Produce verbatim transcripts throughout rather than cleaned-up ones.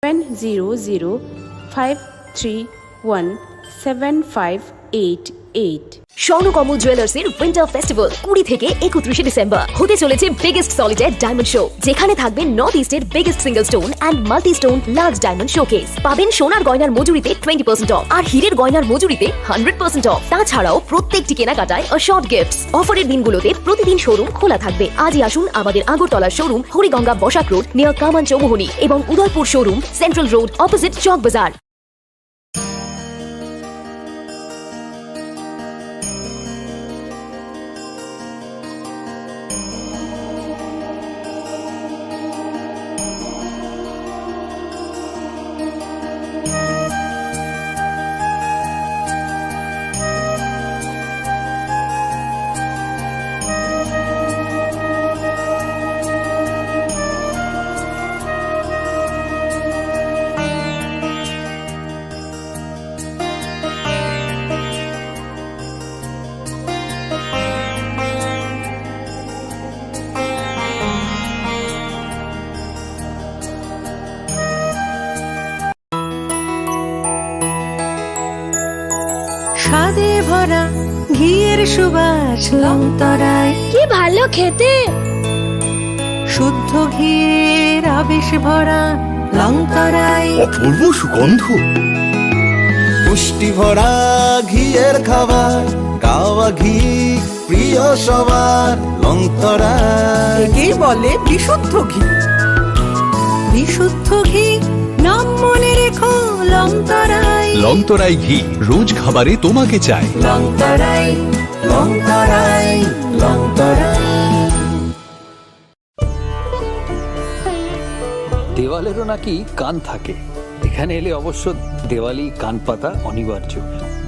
seven zero zero five three one seven five eight eight. Swarnakamal জুয়েলার্সের winter festival কুড়ি থেকে একত্রিশে ডিসেম্বর। হতে চলেছে বিগেস্ট সলিটার ডায়মন্ড শো, যেখানে থাকবে নর্থ ইস্টের biggest single stone and multi stone large diamond showcase. পাবেন সোনার গয়নার মজুরিতে টোয়েন্টি পার্সেন্ট অফ আর হীরের গয়নার মজুরিতে হান্ড্রেড পার্সেন্ট অফ। তাছাড়াও প্রত্যেকটি কেনাকাটায় অ্যাসিওর্ড গিফটস। অফারের দিনগুলোতে প্রতিদিন শোরুম খোলা থাকবে। আজই আসুন আমাদের Agartala showroom Hariganga Basak road near Kaman Chowmuhani এবং Udaipur showroom central road opposite Chowk Bazar. স্বাদে ভরা ঘিয়ের সুবাস লংতরাই। কি ভালো খেতে! শুদ্ধ ঘিয়ের আবেশ ভরা লংতরাই। অপূর্ব সুগন্ধ। পুষ্টি ভরা ঘিয়ের খাবার, কাওয়া ঘি প্রিয় সবার, লংতরাই। একেই বলে বিশুদ্ধ ঘি। বিশুদ্ধ ঘি, নাম মনে রেখো, লংতরাই। লংতরাই ঘি, রোজ খাবারে তোমাকে চাই। লংতরাই, লংতরাই, লংতরাই। দেওয়ালেরও নাকি কান থাকে। এখানে এলে অবশ্য দেওয়ালি কান পাতা অনিবার্য,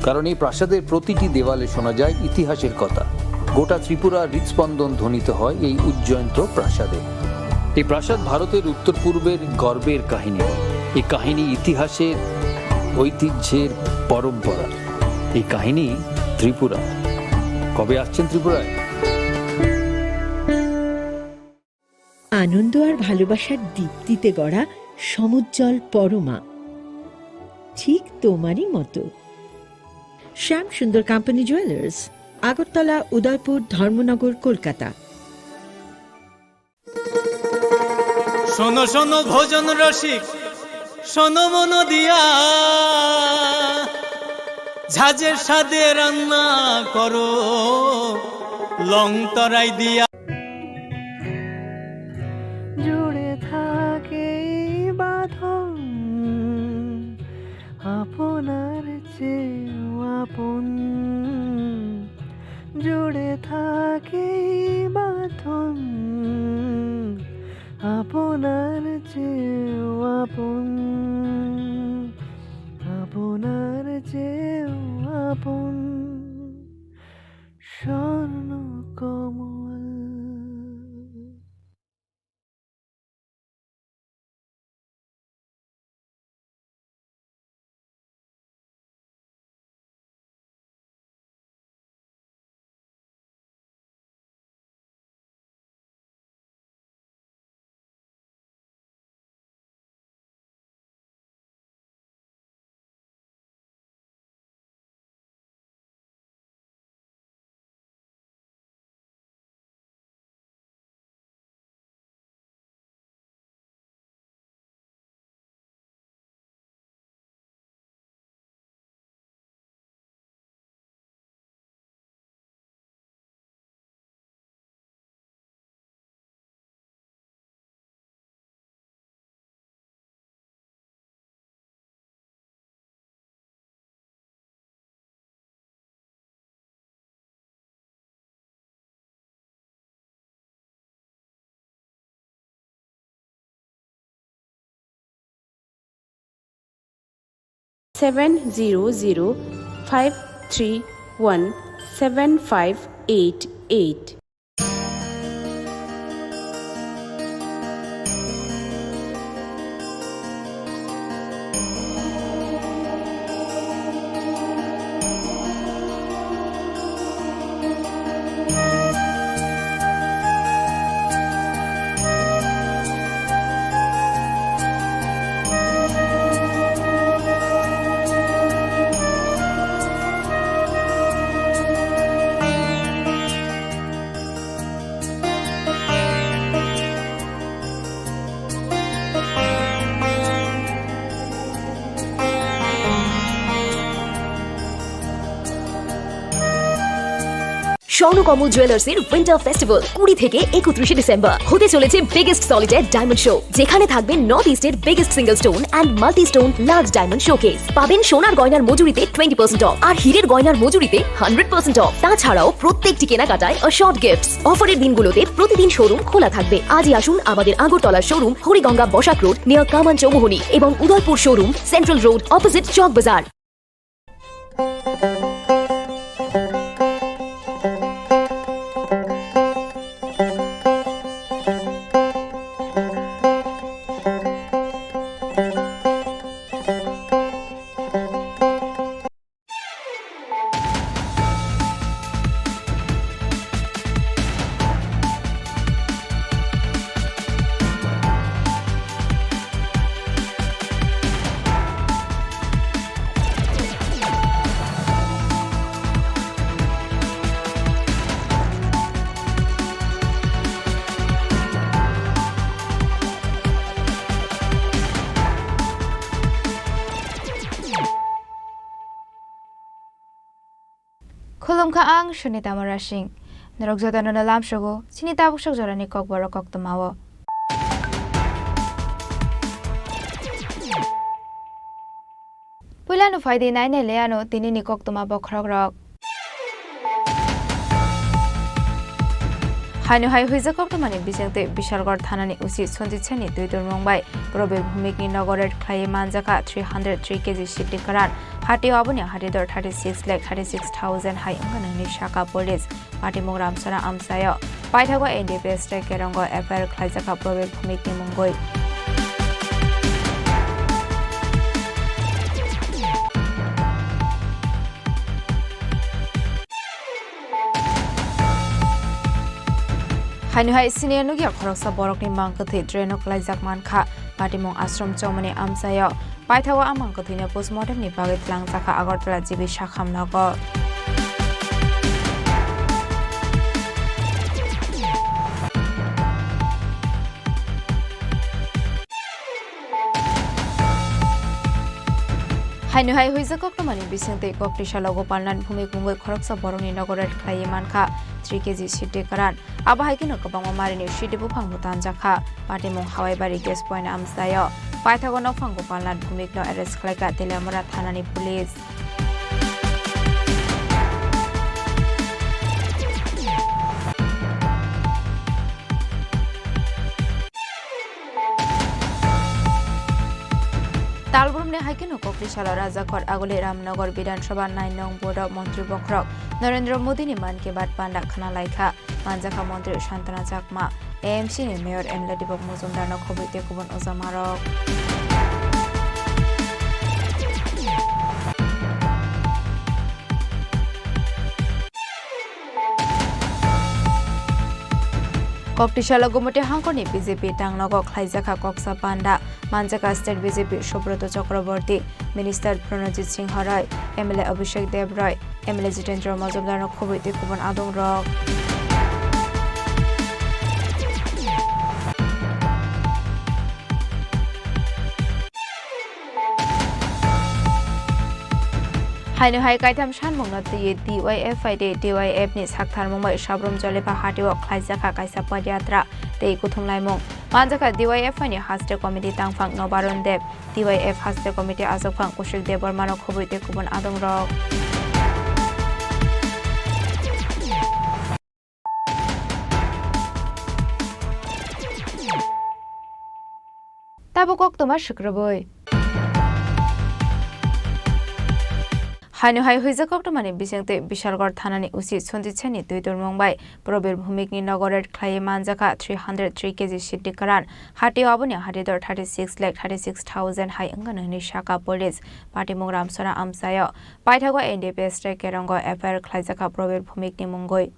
কারণ এই প্রাসাদের প্রতিটি দেওয়ালে শোনা যায় ইতিহাসের কথা। গোটা ত্রিপুরার হৃদস্পন্দন ধ্বনিত হয় এই উজ্জয়ন্ত প্রাসাদে। এই প্রাসাদ ভারতের উত্তর পূর্বের গর্বের কাহিনী। এই কাহিনী ইতিহাসের, ঐতিহ্যের পরম্পরা। এই কাহিনী ত্রিপুরা। কবে আসছেন ত্রিপুরায়? আনন্দ আর ভালোবাসার দীপ্তিতে গড়া সমুজ্জ্বল পরমা, ঠিক তোমারই মতো। শ্যাম সুন্দর কোম্পানি জুয়েলার্স, আগরতলা, উদয়পুর, ধর্মনগর, কলকাতা। শোনো শোনো ভোজন রসিক, শোনো মন দিয়া, ঝাঁঝের স্বাদে রান্না করো লং তরাই দিয়া। জুড়ে থাকে এই বাঁধন, আপনার চেয়েও আপন। জুড়ে থাকে এই বাঁধন, আপনার চেয়েও আপন, আপনার চেয়েও আপন। স্বর্ণ কমল। Seven zero zero five three one seven five eight eight. Swarnakamal জুয়েলার্সের উইন্টার ফেস্টিভ্যাল কুড়ি থেকে একত্রিশে ডিসেম্বর। হতে চলেছে বিগেস্ট সলিটারি ডায়মন্ড শো, যেখানে থাকবে নর্থ ইস্টের biggest single stone and multi stone large diamond showcase. পাবেন সোনার গয়নার মজুরিতে টোয়েন্টি পার্সেন্ট অফ আর হীরের গয়নার মজুরিতে হান্ড্রেড পার্সেন্ট অফ। তাছাড়াও প্রত্যেকটি কেনাকাটায় অ্যাসিওর্ড গিফটস। অফারের দিনগুলোতে প্রতিদিন শোরুম খোলা থাকবে। আজই আসুন আমাদের Agartala showroom, Hariganga Basak road, near Kaman Chowmuhani, এবং Udaipur showroom, central road, opposite Chowk Bazar. Khulumkha ang Sunita Murasing. Norok jotono no lamsogo chini tabuk sok jorani kokborok koktwmao. Puilano phaidi nainai le ano tinini koktwma bokhorokrok. Haino hai huijak koktwmani bisingtwi Bishalgarh thanani O C Sanjit Sen ni twi turmung bai Probir Bhumik ni nogo raid khlaiwi manjakha three hundred three K G siddi kwran. Hatio aboni hati dor thirty six lakh thirty six thousand hai wngkha nini saka police. Patimung Ramsara amchaio. Paithago N D P S tei Kerongo F I R khlaijakha Probir Bhumik ni mungwi. Haino hai siniya nukya khoroksa borokni mang kwthwi draino kwlaijak mankha, patimung ashram chongmani amchaio. Paithago a mang kwthwino postmortemni bagwi twlangjakha Agartala G B Sakham nogo. Haino hai huijak koktwmani bisingtwi Koktisalo Gopalnath Bhumik mungwi khoroksa borokni nogo raid khlaiwi mankha three K G siddi kwran. Abo hai kheno kwbangma marini siddi buphangbo tanjakha. Patimung Hawaibari gas point amchaio. Paithago nokphang Gopalnath Bhumikno arrest khlaikha Teliamura thanani police. Talbrumni hai kheno Koktisalo Rajakhor Aguli Ramnagar Bidhan Sabha nine nong bodo montri bokhorok Narendra Modini Mann Ki Baat panda khna laikha. Manjakha montri Santana Chakma, A M C ni mayor M L A Dipok Mojumdarno khobwi tei kubun ojamarok. Koktisalo Gumoti hangkorni B J P tangnogo khlaijakha koksa panda, manjakha state B J P Subroto Chakraborty, minister Pranojit Singha Roy, M L A Abhishek Deb Roy, M L A Jitendra Majumdarno khobwi tei kubun adongrok. Haino hai kaitham sanmungno twiwi D Y F I tei D Y F ni saktharmung bai Sabrum Jolipa hatio khlaijakha kaisa padiyatra tei kuthumlaimung. Manjakha D Y F I ni haste committee tangphang Nobaron Deb, D Y F haste committee achukphang Kushik Debbarmano khobwi tei kubun adongrok. Tabuk koktwma swkrwbwi. Haino hai huijak koktwmani bisingtwi Bishalgarh thanani O C Sanjit Sen ni twi turmung bai Probir Bhumik ni nogo raid khlaiwi manjakha three hundred three K G siddi kwran. Hatio aboni hati dor thirty six lakh thirty six thousand hai wngkha nini saka police. Patimung Ramsara amchaio. Paithago N D P S tei Kerongo F I R khlaijakha Probir Bhumik ni mungwi.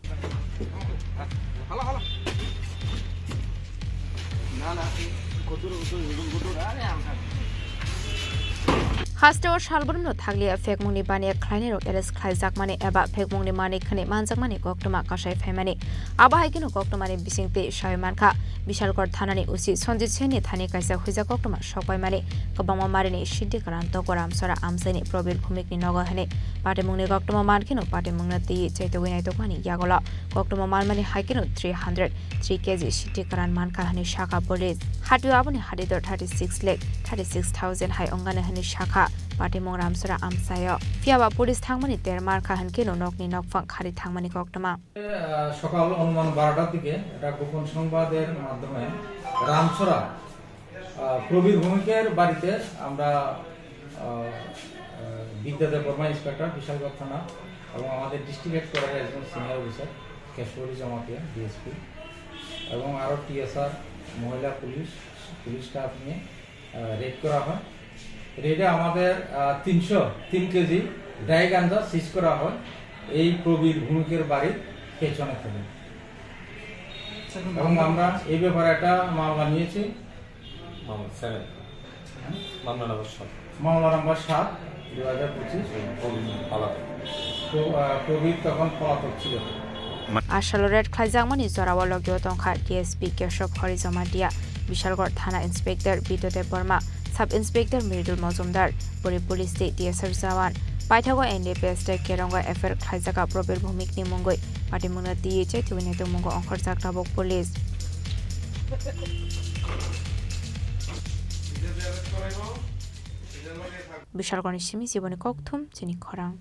Hasteo salbrumno thakliya phekmungni baniya khlainairok arrest khlaijakmani eba phekmungni manwi khwnwi manjakmani koktwma kasai phaimani. Abo hai kheno koktwmani bisingtwi sawi mankha, Bishalgarh thanani O C Sanjit Senni thani kaisa huijak koktwma sokpaimani, kwbangma marini Siddhi Karan, Toko Ramsara amchaini Probir Bhumikni nogo hwnwi. Patimungni koktwma mankheno patimungno twiwi chaitogwi naitokmani yagulo koktwma manmani hai kheno three hundred three K G Siddhi Karan mankha hwnwi sakha police. Hatio aboni hadidor thirty six lakh thirty six thousand hai wngkha hwnwi sakha patimung Ramsara amchaio. Phiyaba police thangmani ter mankha hwnkheno nokni nokphang khari thangmani koktwma. আহ, সকাল অনুমান বারোটার দিকে একটা গোপন সংবাদের মাধ্যমে রামছড়া, আহ, প্রবীর ভৌমিকের বাড়িতে আমরা, আহ, আহ, বিদ্যা দেববর্মা ইন্সপেক্টর, বিশালগড় থানা, এবং আমাদের ডিস্ট্রিক্ট হেডকোয়ার্টারের একজন সিনিয়র অফিসার কেশবরী জমাতিয়া, ডিএসপি, এবং আরও টিএসআর, মহিলা পুলিশ, পুলিশ স্টাফ নিয়ে আহ, রেড করা হয়। রেডে আমাদের, আহ, তিনশো তিন কেজি ড্রাই গাঞ্জা সিজ করা হয় এই প্রবীর ভৌমিকের বাড়ির পেছনে থেকে। এবং আমরা এই ব্যাপারে একটা মামলা নিয়েছি। মামলা সেভেন। হ্যাঁ? মামলা নম্বর সাত। মামলা নম্বর সাত, দুই হাজার পঁচিশ। প্রবীর পলাতক। প্র-, আহ, প্রবীর তখন পলাতক ছিল। Asalo red khlaijakmani jorao logio tongkha D S P Keshob Hori Jamatia, Bishalgarh Thana Inspector Bidya Debbarma, Sub Inspector Mridul Mojumdar, Bori Police tei T S R jawan. Paithago N D P S tei Kerongo F I R khlaijakha Probir Bhumikni mungwi. Patimungno twiwi chaitogwi naitokmungo ongkhorjak tabuk police. Bishalgarhni simi Jiboni Kokthum, chini khorang.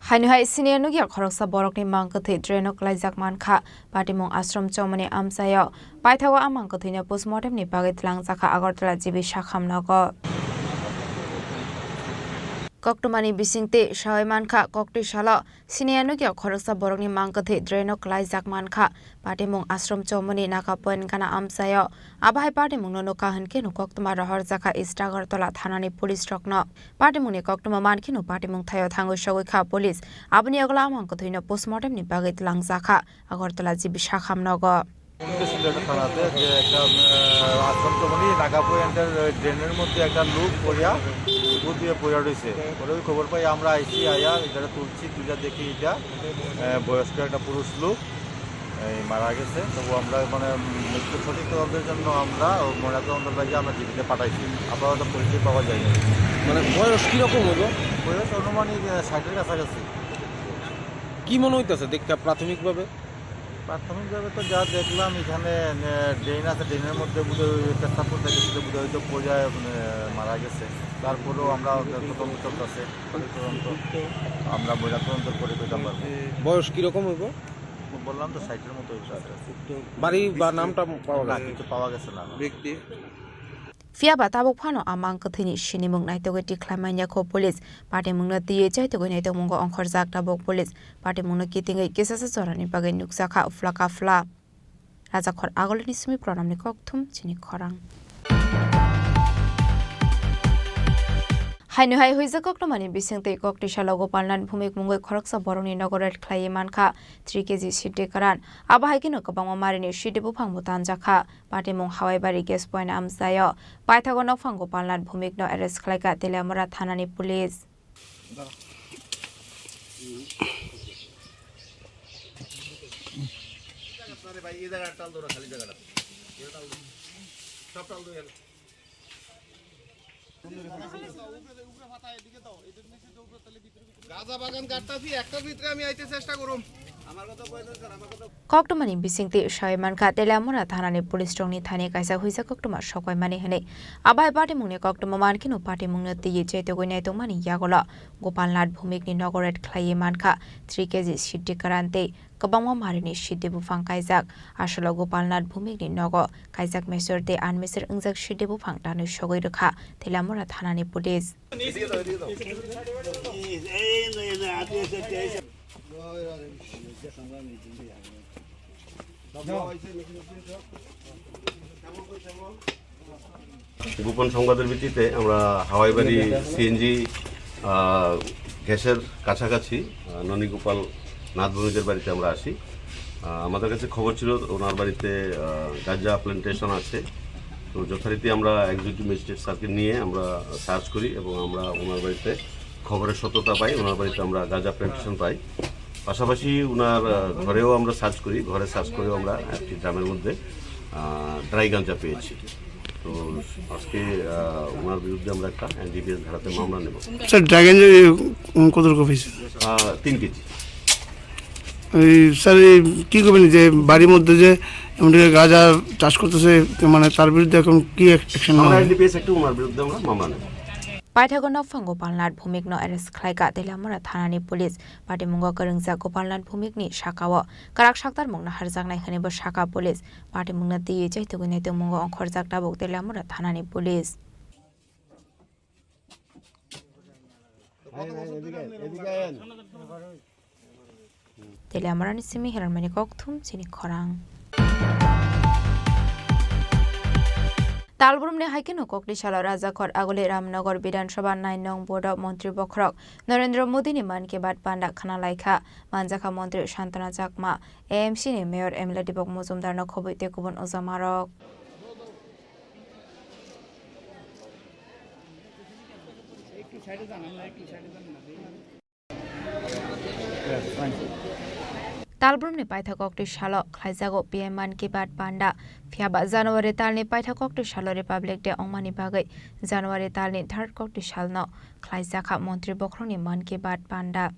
Haino hai siniya nukya khoroksa borokni mang kwthwi draino kwlaijak mankha, patimung ashram chomoni amchaio. Paithago a mang kwthwino postmortemni bagwi twlangjakha Agartala G B Sakham nogo. Koktwmani bisingtwi sawi mankha, koktwi salo siniya nukya khoroksa borokni mang kwthwi draino kwlaijak mankha, patimung ashram chomoni naka point gana amchaio. Abo hai patimungno nukha hwnkhe no koktwma rohorjakha East Agartala thanani police rokno. Patimungni koktwma mankheno patimung thaio thangwi sogwi kha police. Aboni yagulo a mang kwthwino postmortemni bagwi twlangjakha Agartala G B Sakham nogo. থানাতে যে একটা, আহ, আশ্রম চমনি নাগা পয়েন্টের ড্রেনের মধ্যে একটা লোক পড়িয়া, উপর দিয়ে পড়িয়া রয়েছে। পরে ওই খবর পাই আমরা আইসি, আয়া এটা তুলছি, তুলে দেখি এটা, আহ, বয়স্ক একটা পুরুষ লোক। এই মারা গেছে। তবু আমরা মানে মুখ্য সঠিক তদন্তের জন্য আমরা ও ময়নাতদন্ত লাগিয়ে আমরা জিবিতে পাঠাইছি। আপাতত পরিচয় পাওয়া যায়নি। মানে বয়স কিরকম হলো? বয়স অনুমানিক, আহ, ষাটের কাছাকাছি। কি মনে হইতেছে দেখতে প্রাথমিকভাবে? প্রাথমিকভাবে তো যা দেখলাম, এখানে, আহ, ড্রেন আছে, ড্রেনের মধ্যে বোধহয় ওই পেশাব করতে গেছিল, বোধহয় হয়তো পড়ে, আহ, মারা গেছে। তারপরেও আমরা তদন্ত চলতেছে, সঠিক তদন্ত। আমরা ময়নাতদন্তের পরে পেতাম পারবো। বয়স কিরকম হইব? বললাম তো, ষাটের মতো হইব। বাড়ি বা নামটা পাওয়া না, গেছে? কিছু পাওয়া গেছে না। ব্যক্তি? Phiya ba tabuk phano a mang kwthwini sinimung naitugwi tikhlai manya kho police. Patimungno twiwi chaitugwi naitugmungo ongkhorjak tabuk police. Patimungno kitingwi kisasa jorani bagwi nukjakha phla ka phla. Rajakhor Agolini simi Pranamni Kokthum chini khorang. Haino hai huijak koktwmani bisingtwi koktwi salo Gopalnath Bhumik mungwi khoroksa borokni nogo raid khlaiwi mankha three K G Siddhi Karan. Abo hai kheno kwbangma marini Siddhi buphang bo tanjakha. Patimung Hawaibari gas point amchaio. Paithago nokphang Gopalnath Bhumikno arrest khlaikha Teliamura thanani police. গাঁজা বাগান কাটতাছি, একটার ভিতরে আমি আইতে চেষ্টা করুম। Koktwmani bisingtwi sawi mankha, Teliamura thanani police rokni thani kaisa huijak koktwma sokpaimani hwnwi. Abai patimungni koktwma mankheno patimungno twiwi chaitugwi naitokmani yagulo Gopalnath Bhumikni nogo raid khlaiwi mankha three K G Siddhi Karan tei kwbangma marini Siddhi buphang kaijak. Aswlo Gopalnath Bhumikni nogo kaijak mesur tei unmesur wngjak Siddhi buphang tanwi sogwi rwkha Teliamura thanani police. গোপন সংবাদের ভিত্তিতে আমরা হাওয়াইবাড়ি সিএনজি, আহ, গ্যাসের কাছাকাছি, আহ, ননীগোপাল নাথ ভৌমিকের বাড়িতে আমরা আসি। আহ, আমাদের কাছে খবর ছিল ওনার বাড়িতে, আহ, গাঞ্জা প্ল্যান্টেশন আছে। তো যথারীতি আমরা এক্সিকিউটিভ ম্যাজিস্ট্রেট স্যারকে নিয়ে আমরা সার্চ করি এবং আমরা ওনার বাড়িতে খবরের সত্যতা পাই, ওনার বাড়িতে আমরা গাঁজা প্ল্যান্টেশন পাই। পাশাপাশি ওনার, আহ, ঘরেও আমরা সার্চ করি, ঘরে সার্চ করেও আমরা একটি ড্রামের মধ্যে, আহ, ড্রাই গাঁজা পেয়েছি। তো আজকে, আহ, ওনার বিরুদ্ধে আমরা একটা এনডিপিএস ধারাতে মামলা নেব। স্যার, ড্রাই গাঁজা, উম, কত রকম হয়েছে? আহ, তিন কেজি। এই স্যার, এই কি করবেন যে বাড়ির মধ্যে যে এমন গাঁজা চাষ করতেছে, মানে তার বিরুদ্ধে এখন কি অ্যাকশন নেওয়া আমরা হবে? এনডিপিএস একটা ওনার বিরুদ্ধে আমরা মামলা নেব। Paithago nokphang Gopalnath Bhumikno arrest khlaikha Teliamura thanani police. Patimungo kwrwngjak Gopalnath Bhumikni sakao kwrak saktarmung naharjaknai hwnwibo sakha police. Patimungno twiwi chaitugwi naitugmungo ongkhorjak tabuk Teliamura thanani police. Teliamurani simi Hiranmani Kokthum chini khorang. Talbrumni hai kheno Koktisalo Rajakhor Aguli Ramnagar Bidhan Sabha nine nong bodo Montri Bokhorok Narendra Modini Mann Ki Baat panda khna laikha. Manjakha Montri Santana Chakma, A M C ni Mayor M L A Dipok Mojumdarno khobwi tei kubun ojamarok. Talbrumni paithago Koktisalo khlaijago P M Mann Ki Baat panda. Phiyaba January talni paithago Koktisalo Republic Day wngmani bagwi January talni third Koktisalno khlaijakha Montri Bokhorokni Mann Ki Baat panda.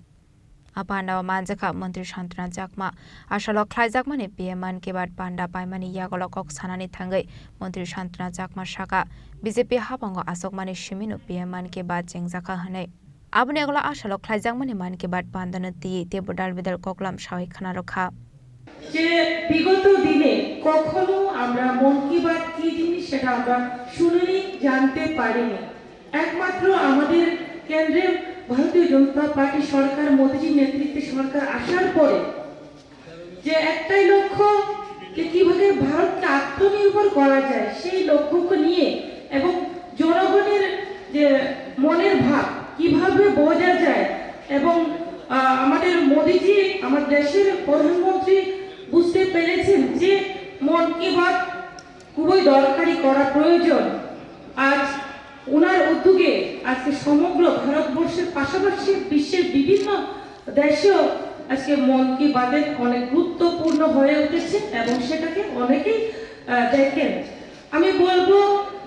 A pandao manjakha Montri Santana Chakma. Asalo khlaijakmani P M Mann Ki Baat panda paimani yagulo kok sanani thangwi Montri Santana Chakma sakha, B J P habango asokmani simino P M Mann Ki Baat chengjakha hwnwi. Aboni yagulo asalo khlaijakmani Mann Ki Baat pandano twi teibo dal bidal koklam sawi khna rwkha. যে বিগত দিনে কখনো আমরা মন কি বাত কি জিনিস সেটা আমরা শুনিনি, জানতে পারিনি। একমাত্র আমাদের কেন্দ্রে ভারতীয় জনতা পার্টি সরকার, মোদীজির নেতৃত্বে সরকার আসার পরে যে একটাই লক্ষ্য, যে কিভাবে ভারতকে আত্মনির্ভর করা যায়, সেই লক্ষ্যকে নিয়ে এবং জনগণের যে মনের ভাব কিভাবে বোঝা যায় এবং, আহ, আমাদের মোদিজি, আমার দেশের প্রধানমন্ত্রী বুঝতে পেরেছেন যে মন কি বাত খুবই দরকারি করা প্রয়োজন। আজ ওনার উদ্যোগে আজকে সমগ্র ভারতবর্ষের পাশাপাশি বিশ্বের বিভিন্ন দেশেও আজকে মন কি বাতের অনেক গুরুত্বপূর্ণ হয়ে উঠেছে এবং সেটাকে অনেকেই, আহ, দেখেন। আমি বলবো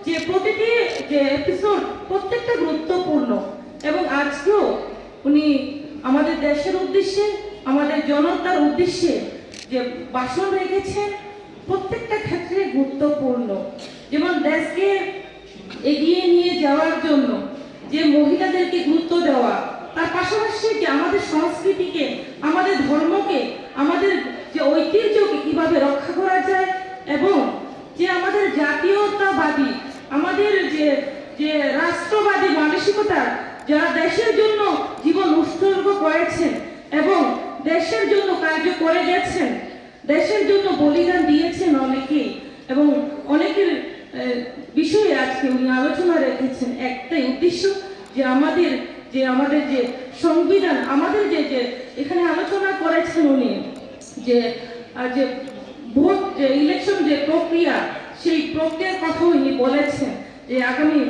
যে প্রতিটি যে এপিসোড প্রত্যেকটা গুরুত্বপূর্ণ এবং আজকেও উনি আমাদের দেশের উদ্দেশ্যে, আমাদের জনতার উদ্দেশ্যে যে ভাষণ রেখেছেন প্রত্যেকটা ক্ষেত্রে গুরুত্বপূর্ণ। যেমন দেশকে এগিয়ে নিয়ে যাওয়ার জন্য যে মহিলাদেরকে গুরুত্ব দেওয়া, তার পাশাপাশি যে আমাদের সংস্কৃতিকে, আমাদের ধর্মকে, আমাদের যে ঐতিহ্যকে কিভাবে রক্ষা করা যায় এবং যে আমাদের জাতীয়তাবাদী, আমাদের যে, যে রাষ্ট্রবাদী মানসিকতা, যারা দেশের জন্য জীবন উৎসর্গ করেছেন এবং দেশের জন্য কার্য করে গেছেন, দেশের জন্য বলিদান দিয়েছেন অনেকেই, এবং অনেকের, আহ, বিষয়ে আজকে উনি আলোচনা রেখেছেন। একটাই উদ্দেশ্য যে আমাদের, যে আমাদের যে সংবিধান, আমাদের যে, যে এখানে আলোচনা করেছেন উনি, যে, আহ, যে ভোট, যে ইলেকশন যে প্রক্রিয়া, সেই প্রক্রিয়ার কথা উনি বলেছেন যে আগামী,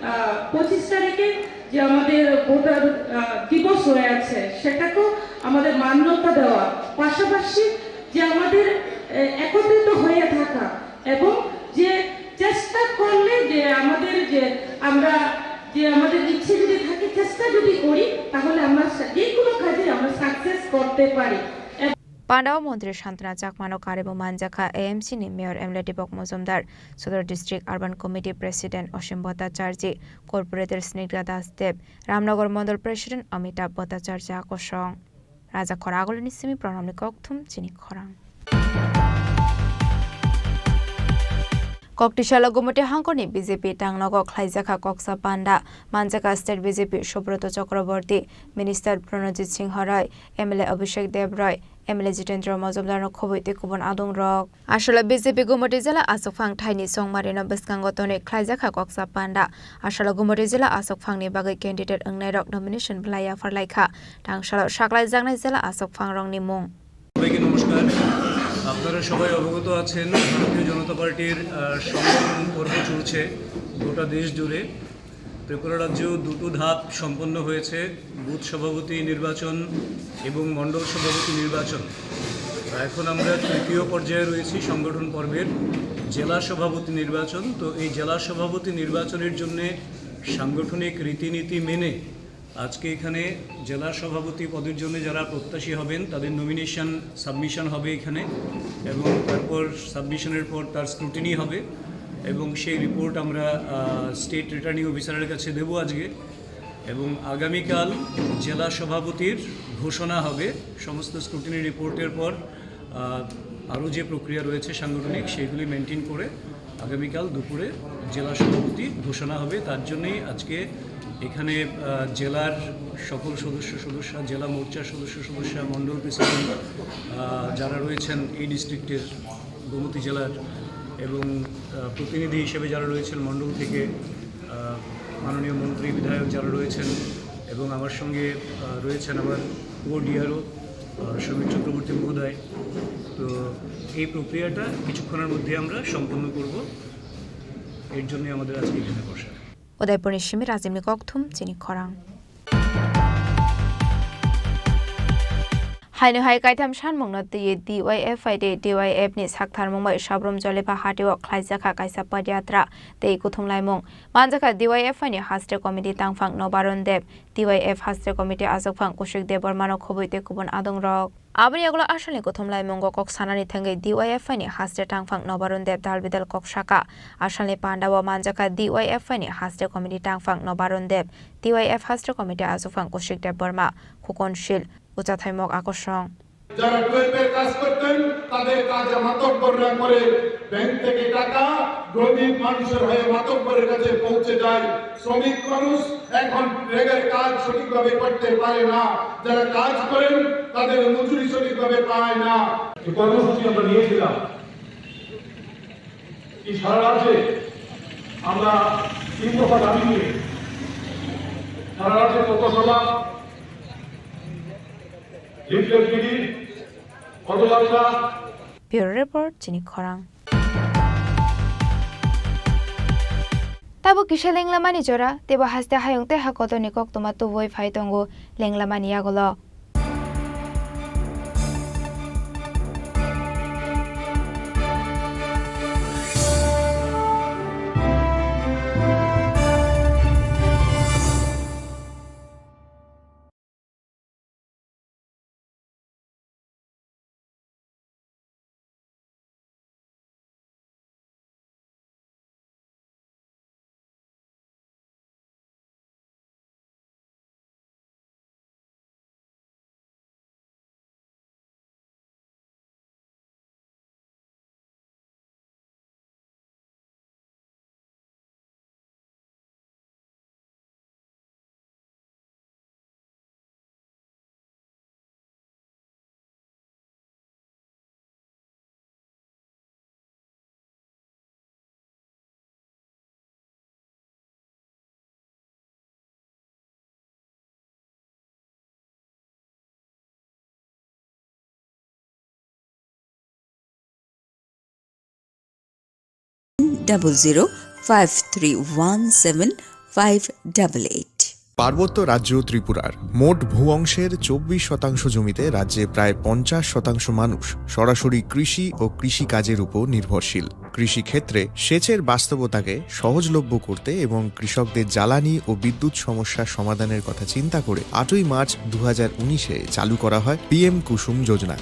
আহ, পঁচিশ তারিখে যে আমাদের ভোটার, আহ, দিবস রয়ে আছে, সেটাকেও আমাদের মান্যতা দেওয়া, পাশাপাশি যে আমাদের, আহ, একত্রিত হয়ে থাকা এবং যে চেষ্টা করলে যে আমাদের যে আমরা যে আমাদের ইচ্ছে যদি থাকে, চেষ্টা যদি করি, তাহলে আমরা সা-, যে কোনো কাজে আমরা সাকসেস করতে পারি। Pandao Montri Santana Chakmano karwi bo manjakha A M C ni Mayor M L A Dipok Mojumdar, Sodor District Urban Committee President Osim Bhattacharjee, Corporator Snigdha Das Deb, Ramnagar Mondol President Amitabh Bhattacharjee kosong. Rajakhor Agulini simi Pranamni Kokthum chini khorang. Koktisalo Gumoti hangkorni B J P tangnogo khlaijakha koksa panda, manjakha State B J P Subroto Chakraborty, Minister Pranojit Singh Roy, M L A Abhishek Deb Roy, M L A Jitendra Majumdarno khobwi tei kubun adongrok. Aswla B J P Gumoti jila aswkphang thaini chongmarino bwskango tonwi khlaijakha koksa panda. Aswla Gumoti jila aswkphangni bagwi candidate wngnairok nomination bwlai yapharlaikha. Tangsalo saklaijaknai jila aswkphangrokni mung. সবাইকে নমস্কার। আপনারা সবাই অবগত আছেন, ভারতীয় জনতা পার্টির, আহ, সংগঠন পর্ব চলছে গোটা দেশ জুড়ে। ত্রিপুরা রাজ্যেও দুটো ধাপ সম্পন্ন হয়েছে, বুথ সভাপতি নির্বাচন এবং মণ্ডল সভাপতি নির্বাচন। এখন আমরা তৃতীয় পর্যায়ে রয়েছি সংগঠন পর্বের, জেলা সভাপতি নির্বাচন। তো এই জেলা সভাপতি নির্বাচনের জন্যে সাংগঠনিক রীতিনীতি মেনে আজকে এখানে জেলা সভাপতি পদের জন্য যারা প্রত্যাশী হবেন, তাদের নমিনেশন সাবমিশন হবে এখানে, এবং তারপর সাবমিশনের পর তার স্ক্রুটিনি হবে এবং সেই রিপোর্ট আমরা, আহ, স্টেট রিটার্নিং অফিসারের কাছে দেবো আজকে। এবং আগামীকাল জেলা সভাপতির ঘোষণা হবে। সমস্ত স্ক্রুটিনি রিপোর্টের পর, আহ, আরও যে প্রক্রিয়া রয়েছে সাংগঠনিক, সেইগুলি মেনটেন করে আগামীকাল দুপুরে জেলা সভাপতি ঘোষণা হবে। তার জন্যই আজকে এখানে, আহ, জেলার সকল সদস্য সদস্যা, জেলা মোর্চার সদস্য সদস্যা, মণ্ডল প্রেসিডেন্ট, আহ, যারা রয়েছেন এই ডিস্ট্রিক্টের, গোমতী জেলার, এবং, আহ, প্রতিনিধি হিসেবে যারা রয়েছেন মণ্ডল থেকে, আহ, মাননীয় মন্ত্রী, বিধায়ক যারা রয়েছেন, এবং আমার সঙ্গে, আহ, রয়েছেন আমার কো ডিআরও, আহ, সমীর চক্রবর্তী মহোদয়। তো এই প্রক্রিয়াটা কিছুক্ষণের মধ্যে আমরা সম্পন্ন করব, এর জন্য আমাদের আজকে এখানে বসা। Udaipurni simi Rajibni kokthum chini khorang. Haino hai kaitham sanmungno twiwi D Y F I tei D Y F ni saktharmung bai Sabrum Jolipha hatio khlaijakha kaisa padiyatra tei kuthumlaimung. Manjakha D Y F I ni Haste Committee tangphang Nobaron Deb, D Y F Haste Committee achukphang Kushik Debbarmano khobwi tei kubun adongrok. Aboni yagulo asalni kuthumlaimungo kok sanani thangwi D Y F I ni Haste tangphang Nobaron Deb dalbidal kok saka. Asalni pandao manjakha D Y F I ni Haste Committee tangphang Nobaron Deb, D Y F Haste Committee achukphang Kushik Debbarma, Khukon Sil, Ucha Thaimok Akosong. যারা টুয়েলভ এর কাজ করতেন, তাদের কাজ মাতব্বররা করে। ব্যাংক থেকে টাকা গরিব মানুষের হয়ে মাতব্বরের কাছে পৌঁছে যায়। শ্রমিক মানুষ এখন রেগের কাজ সঠিকভাবে করতে পারে না। যারা কাজ করেন, তাদের মজুরি সঠিকভাবে পায় না। যে কর্মসূচি আমরা নিয়েছিলাম, এই সারা রাজ্যে আমরা তিন দফা দাবি নিয়ে সারা রাজ্যে পথসভা, লিফলেট বিলি, পদযাত্রা। Bureau Report, chini khorang. Tabuk kisa lenglamani jora, teibo haste hayung tei hakotorni koktwma tubui phai tongo lenglamani yagulo. Double zero five three one seven five double eight. পার্বত্য রাজ্য ত্রিপুরার মোট ভূ অংশের চব্বিশ শতাংশ জমিতে রাজ্যে প্রায় পঞ্চাশ শতাংশ মানুষ সরাসরি কৃষি ও কৃষিকাজের উপর নির্ভরশীল। কৃষিক্ষেত্রে সেচের বাস্তবতাকে সহজলভ্য করতে এবং কৃষকদের জ্বালানি ও বিদ্যুৎ সমস্যা সমাধানের কথা চিন্তা করে আটই মার্চ দু হাজার উনিশে চালু করা হয় পিএম কুসুম যোজনা,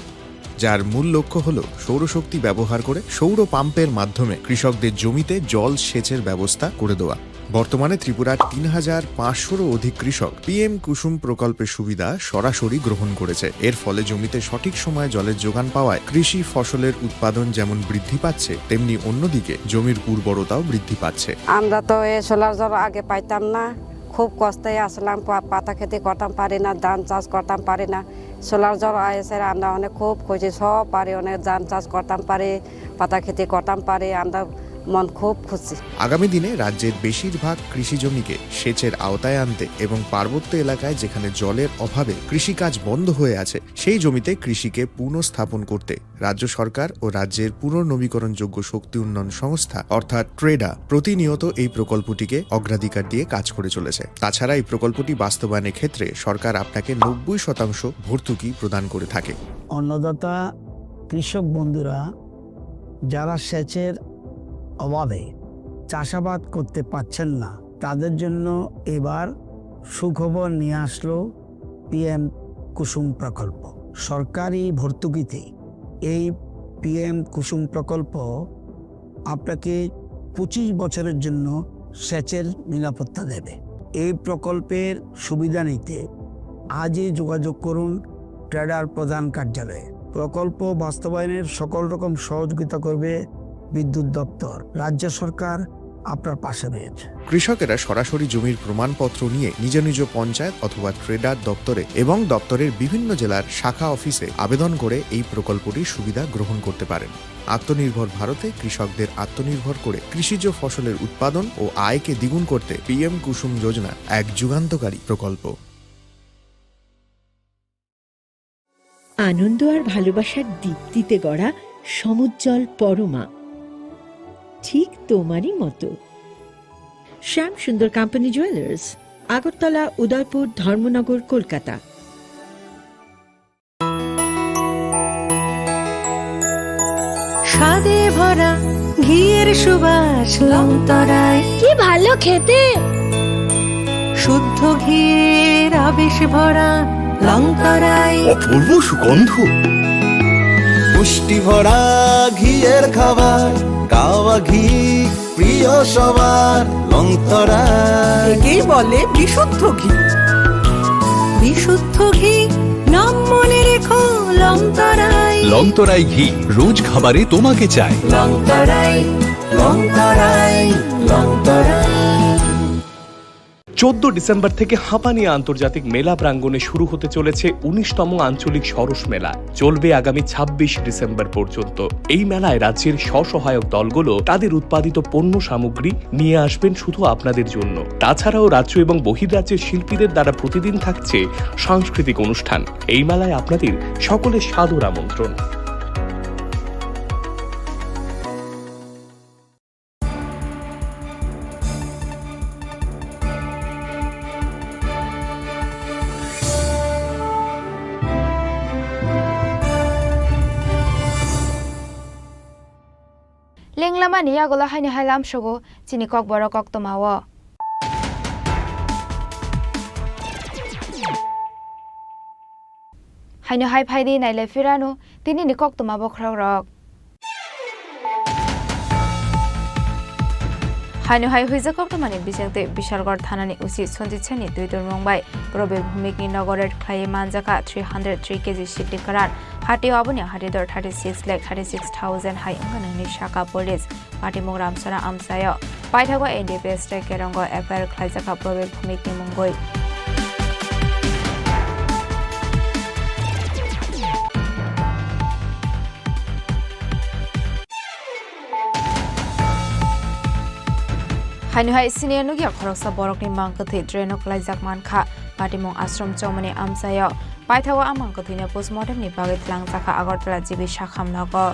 যার মূল লক্ষ্য হল সৌরশক্তি ব্যবহার করে সৌর পাম্পের মাধ্যমে কৃষকদের জমিতে জল সেচের ব্যবস্থা করে দেওয়া। বর্তমানে ত্রিপুরার তিন হাজার পাঁচশোরও অধিক কৃষক পিএম কুসুম প্রকল্পের সুবিধা সরাসরি গ্রহণ করেছে। এর ফলে জমিতে সঠিক সময়ে জলের যোগান পাওয়ায় কৃষি ফসলের উৎপাদন যেমন বৃদ্ধি পাচ্ছে, তেমনি অন্যদিকে জমির উর্বরতাও বৃদ্ধি পাচ্ছে। আমরা তো এ সোলার জল আগে পাইতাম না, খুব কষ্টে আসলাম, পা-, পাতা খেতে করতাম পারি না, ধান চাষ করতাম পারি না। সোলার জল এসে আমরা অনেক খুব খুশি, সব পারি, অনেক ধান চাষ করতাম পারি, পাতা খেতে করতাম পারি। আমরা মন খুব খুশি। আগামী দিনে রাজ্যের বেশিরভাগ কৃষি জমিকে সেচের আওতায় আনতে এবং পার্বত্য এলাকায় যেখানে জলের অভাবে কৃষিকাজ বন্ধ হয়ে আছে, সেই জমিতে কৃষিকে পুনঃস্থাপন করতে রাজ্য সরকার ও রাজ্যের পুনর্নবীকরণযোগ্য শক্তি উন্নয়ন সংস্থা অর্থাৎ ট্রেডা প্রতিনিয়ত এই প্রকল্পটিকে অগ্রাধিকার দিয়ে কাজ করে চলেছে। তাছাড়া এই প্রকল্পটি বাস্তবায়নের ক্ষেত্রে সরকার আপনাকে নব্বই শতাংশ ভর্তুকি প্রদান করে থাকে। অন্নদাতা কৃষক বন্ধুরা যারা সেচের অভাবে চাষাবাদ করতে পারছেন না, তাদের জন্য এবার সুখবর নিয়ে আসলো পিএম কুসুম প্রকল্প। সরকারি ভর্তুকিতে এই পিএম কুসুম প্রকল্প আপনাকে পঁচিশ বছরের জন্য সেচের নিরাপত্তা দেবে। এই প্রকল্পের সুবিধা নিতে আজই যোগাযোগ করুন ট্রেডার প্রধান কার্যালয়ে। প্রকল্প বাস্তবায়নের সকল রকম সহযোগিতা করবে বিদ্যুৎ দপ্তর। রাজ্য সরকার আপনার পাশে রয়েছে। কৃষকেরা সরাসরি জমির প্রমাণপত্র নিয়ে নিজ নিজ পঞ্চায়েত অথবা ট্রেডার দপ্তরে এবং দপ্তরের বিভিন্ন জেলার শাখা অফিসে আবেদন করে এই প্রকল্পটির সুবিধা গ্রহণ করতে পারেন। আত্মনির্ভর ভারতে কৃষকদের আত্মনির্ভর করে কৃষিজ ফসলের উৎপাদন ও আয়কে দ্বিগুণ করতে পিএম কুসুম যোজনা এক যুগান্তকারী প্রকল্প। আনন্দ আর ভালোবাসার দীপ্তিতে গড়া সমুজ্জ্বল পরমা, ঠিক তোমারই মতো। শ্যাম সুন্দর কোম্পানি জুয়েলার্স, আগরতলা, উদয়পুর, ধর্মনগর, কলকাতা। স্বাদে ভরা ঘিয়ের সুবাস লংতরায়। কি ভালো খেতে! শুদ্ধ ঘিয়ের আবেশ ভরা লংতরায়। অপূর্ব সুগন্ধ। পুষ্টি ভরা ঘিয়ের খাবার, গাওয়া ঘি প্রিয় সবার লংতরায়। একেই বলে বিশুদ্ধ ঘি। বিশুদ্ধ ঘি, নাম মনে রেখো লংতরায়। লংতরায় ঘি, রোজ খাবারে তোমাকে চাই। লংতরায়, লংতরায়, লংতরায়। চোদ্দ ডিসেম্বর থেকে হাঁপানিয়া আন্তর্জাতিক মেলা প্রাঙ্গণে শুরু হতে চলেছে উনিশতম আঞ্চলিক সরস মেলা। চলবে আগামী ছাব্বিশ ডিসেম্বর পর্যন্ত। এই মেলায় রাজ্যের স্বসহায়ক দলগুলো তাদের উৎপাদিত পণ্য সামগ্রী নিয়ে আসবেন শুধু আপনাদের জন্য। তাছাড়াও রাজ্য এবং বহির্রাজ্যের শিল্পীদের দ্বারা প্রতিদিন থাকছে সাংস্কৃতিক অনুষ্ঠান। এই মেলায় আপনাদের সকলের সাদর আমন্ত্রণ। Lenglamani yagulo haino hai lamsogo chini kokborok koktoma o. Haino hai phaidi nailai phirano tinini koktoma bokhorok rok. Haino hai huijak koktoma ni bisingtwi Bishalgarh thanani O C Sanjit Sen ni twi tongmung bai Probir Bhumik ni nogo raid khlaiwi manjakha three hundred three K G siddi kwran. Hatio aboni hati dor thirty six lakh thirty six thousand hai wngkha nini saka police. Patimung Ramsara amchaio. Paithago N D P S tei Kerongo F I R khlaijakha Probir Bhumik ni mungwi. Haino hai sini nukya khoroksa borokni mang kwthwi draino kwlaijak mankha. Patimung Ashram Chowmani amchaio. Paithago a mang kwthwino postmortem ni bagwi twlangjakha Agartala G B Sakham nogo.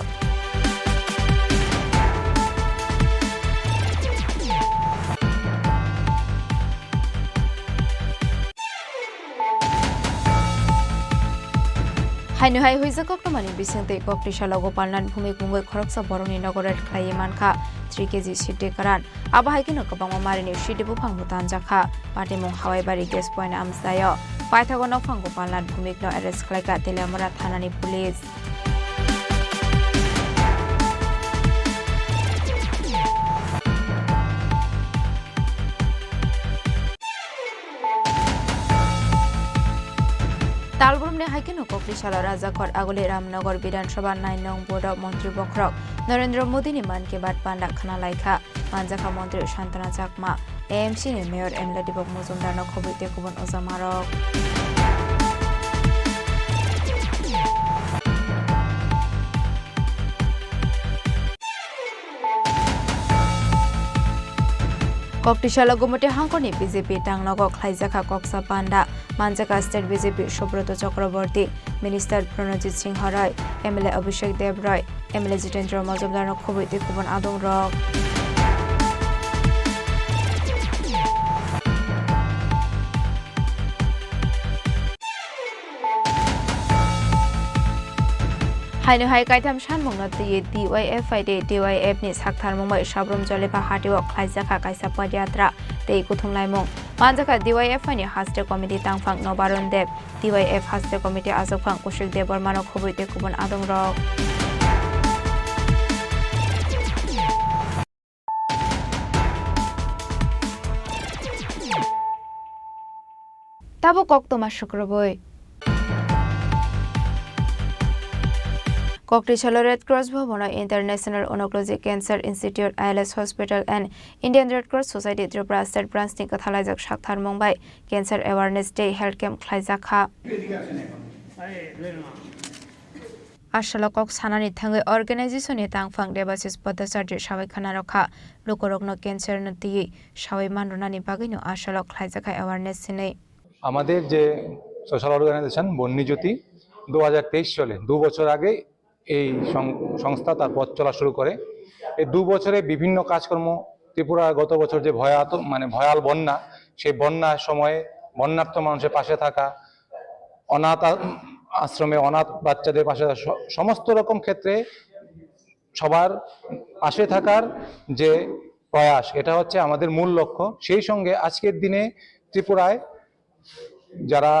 Haino hai huijak koktwmani bisingtwi Koktisalo Gopalnath Bhumik mungwi khoroksa borokni nogo raid khlaiwi mankha three K G siddi kwran. Abo hai kheno kwbangma marini siddi buphang bo tanjakha. Patimung Hawaibari gas point amchaio. Paithago nokphang Gopalnath Bhumikno arrest khlaikha Teliamura thanani police. Talbrumni hai kheno Koktisalo Rajakhor Aguli Ramnagar Bidhan Sabha nine nong bodo montri bokhorok Narendra Modini Mann Ki Baat panda khna laikha. Manjakha montri Santana Chakma, A M C ni mayor M L A Deepak Majumdar no khobwi tei kubun ojamarok. Koktwisa Logomoti hangkorni B J P tangnogo khlaijakha koksa panda, manjakha State B J P Subroto Chakraborty, Minister Pranojit Singh Roy, M L A Abhishek Deb Roy, M L A Jitendra Majumdarno khobwi tei kubun adongrok. Haino hai kaitham sanmungno twiwi D Y F I tei D Y F ni saktharmung bai Sabrum Jolipha hatio khlaijakha kaisa padyatra tei kuthumlaimung. Manjakha D Y F I ni haste committee tangphang Nobarun Deb, D Y F haste committee achukphang Kushik Debbarmano khobwi tei kubun adongrok. Tabuk koktwma sukrubwi. Koktwisalo Red Cross Bhabono International Oncology Cancer Institute, I L S Hospital and Indian Red Cross Society Tripura State Branch ni kwthalaijak saktharmung bai Cancer Awareness Day Health Camp khlaijakha. Asalo kok sanani thangwi organization ni tangphang Debashis Bhattacharya sawi khwnarokha, lukurokno cancer no twiwi sawi manrwnani bagwino asalo khlaijakha awareness hinwi. আমাদের যে social organisation বন্যজ্যোতি দু হাজার তেইশ সালে, দু বছর আগে এই সং-, সংস্থা তার পথ চলা শুরু করে। এই দু বছরে বিভিন্ন কাজকর্ম, ত্রিপুরা গত বছর যে ভয়াত-, মানে ভয়াল বন্যা, সেই বন্যার সময়ে বন্যার্ত মানুষের পাশে থাকা, অনাথ আ-, আশ্রমে অনাথ বাচ্চাদের পাশে স-, সমস্ত রকম ক্ষেত্রে সবার পাশে থাকার যে প্রয়াস, এটা হচ্ছে আমাদের মূল লক্ষ্য। সেই সঙ্গে আজকের দিনে ত্রিপুরায় যারা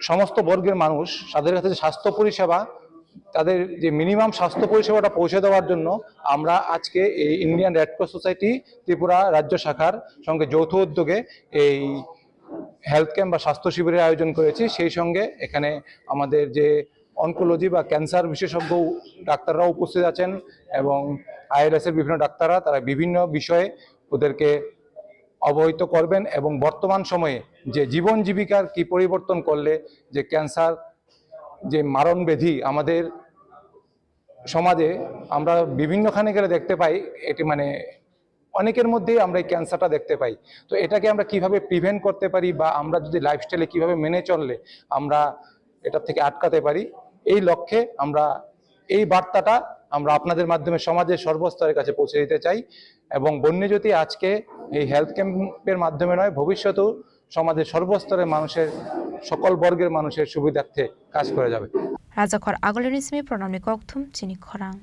সমস্ত বর্গের মানুষ, তাদের কাছে যে স্বাস্থ্য পরিষেবা, তাদের যে মিনিমাম স্বাস্থ্য পরিষেবাটা পৌঁছে দেওয়ার জন্য আমরা আজকে এই Indian red cross society Tripura রাজ্য শাখার সঙ্গে যৌথ উদ্যোগে এই হেলথ ক্যাম্প বা স্বাস্থ্য শিবিরের আয়োজন করেছি। সেই সঙ্গে এখানে আমাদের যে অনকোলজি বা ক্যান্সার বিশেষজ্ঞ ডাক্তাররাও উপস্থিত আছেন এবং আইএলএস এর বিভিন্ন ডাক্তাররা, তারা বিভিন্ন বিষয়ে ওদেরকে অবহিত করবেন এবং বর্তমান সময়ে যে জীবন জীবিকার কি পরিবর্তন করলে যে ক্যান্সার যে মারণ ব্যাধি আমাদের সমাজে আমরা বিভিন্নখানে গেলে দেখতে পাই, এটি মানে অনেকের মধ্যেই আমরা এই ক্যান্সারটা দেখতে পাই। তো এটাকে আমরা কিভাবে প্রিভেন্ট করতে পারি বা আমরা যদি লাইফস্টাইলে কিভাবে মেনে চললে আমরা এটা থেকে আটকাতে পারি, এই লক্ষ্যে আমরা এই বার্তাটা আমরা আপনাদের মাধ্যমে সমাজের সর্বস্তরের কাছে পৌঁছে দিতে চাই। এবং বন্যজ্যোতি আজকে এই হেলথ ক্যাম্পের মাধ্যমে নয়, ভবিষ্যতেও সমাজের সর্বস্তরের মানুষের, সকল বর্গের মানুষের সুবিধার্থে কাজ করে যাবে। Rajakhor Agulini simi Pranamni kokthum chini khorang.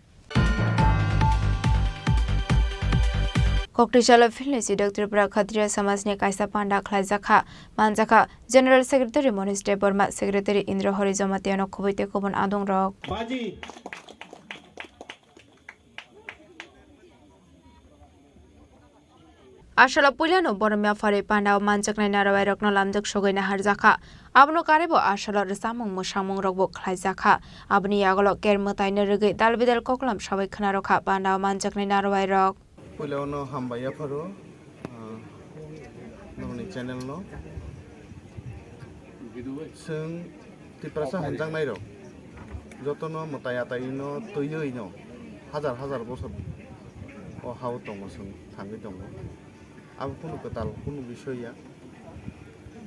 Koktwisalo philni sidok Tripura Khatriya Samajni kaisa panda khlaijakha, manjakha General Secretary Monish Debbarma, Secretary Indra Hori Jamatia no khobwi tei kubun adongrok. Asalo puilano borom yapharwi pandao manjaknai narwai rokno lamjak sogwi naharjakha. Abono karwibo asalo rwchapmung mwsamung rokbo khlaijakha. Aboni yagulo ker mwtaino rwgwi dal bidal koklam sawi khwnarokha pandao manjaknai narwai rok. Puilano hambai yapharo, ah, norokni channel no. Chwng Tiprasa hamjaknairok jotono mwtai ataino twiwi no hajar hajar bosor o hao tongo, chwng thangwi tongo. Abo kunu kwtal kunu bisoi ya.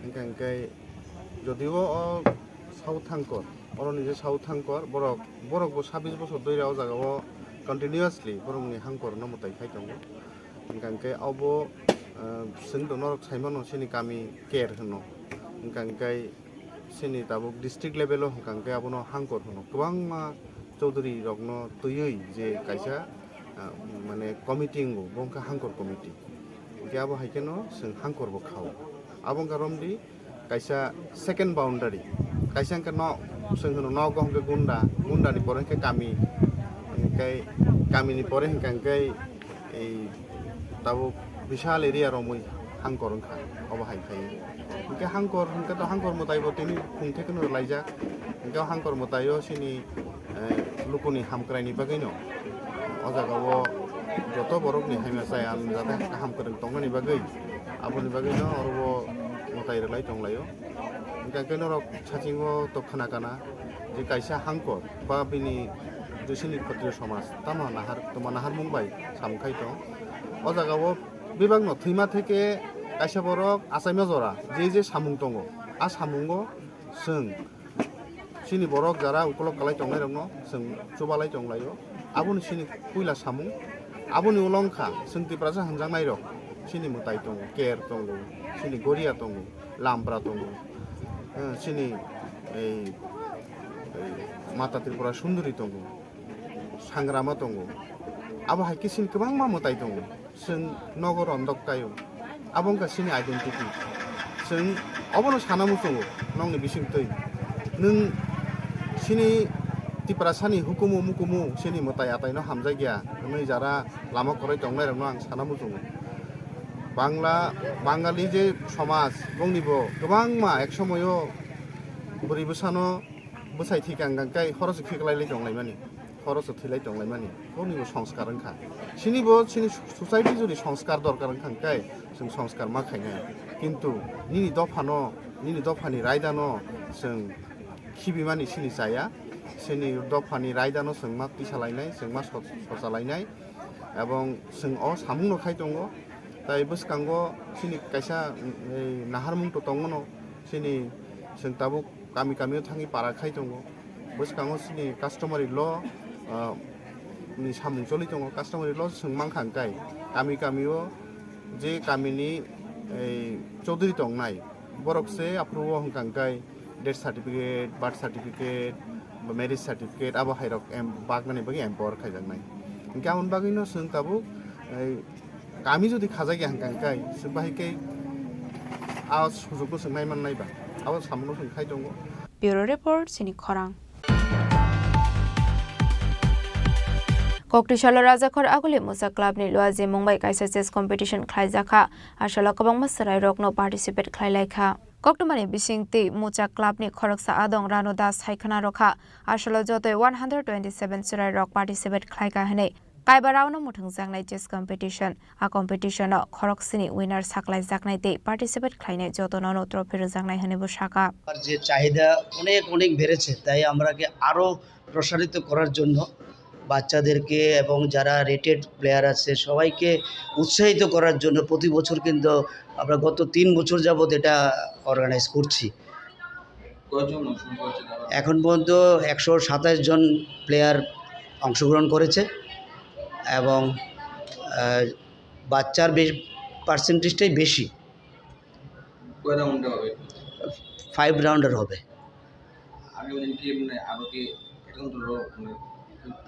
Hwnkha hwnkhe jodio o South Hangkor, oroni je South Hangkor, borok, borok bo sabbish bosor dhoira o jaga o continuously borokni hangkor no mwtai khai tongo. Hwnkha hwnkhe abo, ah, chwng to norok sai mano chini kami ker hwno. Hwnkha hwnkhe chini tabuk district level o hwnkha hwnkhe abono hangkor hwno. Kwbangma chowdhury rokno twiwi je kaisa, ah, mane committee wngo, bo wngkha hangkor committee. Hwnkhe abo hai kheno chwng hangkor bo khao. Abo wngkha romdi kaisa second boundary, kaisa hwnkhe nok, chwng hwno nogo hwnkhe gunda, gundani pore hwnkhe kami, hwnkhe kamini pore hwnkha hwnkhe ei tabuk bishal area romwi hangkor wngkha, obo hai khai. Hwnkhe hangkor hwnkhe to hangkor mwtai bo tini phung thekno rwlaijak, hwnkhe hangkor mwtai o chini eh, lukuni hamkraini bagwino o jaga o joto borokni hamya chaya jate kaham kwrwng tongnani bagwi, aboni bagwino oro o mwtai rwlai tonglaio. Hwnkhe hwnkhe norok sachingo to khna kana je kaisa hangkor ba bini je chini khotriyo somaj tamo nahar, toma naharmung bai samkhai tong. O jaga o bebak no thwima theke kaisa borok achaima jora je je samung tongo, a samungo chwng chini borok jara ukolok kalai tongnai rok no chwng chubalai tonglaio. Aboni chini puila samung, aboni ulo wngkha chwng Tiprasa hwnjaknai rok, chini mwtai tongo, Ker tongo, chini Goria tongo, Lampra tongo, eh, chini ei, ei Mata Tripura Sunduri tongo, Sangrama tongo. Abo hai khe chini kwbangma mwtai tongo. Chwng nogo rondok kaio. Abo wngkha chini identity. Chwng obono sana muchungo nokni bisingtwi. Nwng chini Tiprasani hukumu mukumu chini mwtai ataino hamjakya hwnwi jara lama kwrwi tongnairokno ang sana muchungo. Bangla, Bangali je somaj, bongnibo kwbangma ek somoyo bwrwi bwsano bwsai thwikha hwnkha khe khoroksa khiklai lai tonglaimani, khoroksa thwilai tonglaimani, bongnibo songskar wngkha. Chinibo chini society jodi songskar dorkar wngkha hwnkhe chwng songskar ma khainai. Kintu nini dophano, nini dophani raidano chwng khibimani chini chaya, chini dophani raidano chwng ma tisalainai, chwng ma so-, sochalainai, ebong chwng o samungno khai tongo. Tai bwskango chini kaisa, mm, ei naharmung to tongmano, chini chwng tabuk kami kamio thangwi para khai tongo. Bwskango chini customary law, ah, ni samung choli tongo. Customary law chwng mankha hwnkhe kami kamio je kamini ei chowdhury tongnai, borok se aphuru o hwnkha hwnkhe death certificate, birth certificate, ba marriage certificate abo hai rok em-, baknani bagwi empower khaijaknai. Hwnkhe aboni bagwino chwng tabuk, ei, kami jodi khajak ya hwnkha hwnkhe chwng bahai khe a sujukno chwng nai mannai ba, abo samungno chwng khai tongo. Bureau Report, Chini Khorang. Koktisalo Rajakhor Aguli Mucha Club ni Luaji Mungbai kaisa chess competition khlaijakha. Asalo kwbangma chwrairokno participate khlailaikha. Koktwmani bisingtwi Mucha Club ni khoroksa adong Ranu Das hai khna rokha. Asalo jotoi one hundred twenty seven chwrairok participate khlaikha hwnwi Kaiba round-o muthungjaknai chess competition. A competition-o khoroksini winner saklaijaknai tei participate khlainai jotono'-no trophy rwjaknai hwnwi bo sakha. আর যে চাহিদা অনেক অনেক বেড়েছে, তাই আমরাকে আরও প্রসারিত করার জন্য বাচ্চাদেরকে এবং যারা রেটেড প্লেয়ার আছে সবাইকে উৎসাহিত করার জন্য প্রতি বছর কিন্তু আমরা গত তিন বছর যাবত এটা অর্গানাইজ করছি। কয়জন অংশগ্রহণ করেছে তারা? এখন পর্যন্ত একশো সাতাশ জন প্লেয়ার অংশগ্রহণ করেছে এবং, আহ, বাচ্চার বেশ পার্সেন্টেজটাই বেশি। কয় রাউন্ডে হবে? ফাইভ রাউন্ডের হবে। আগামী দিন কি, মানে, আরো কি এটা তো ধরো, মানে,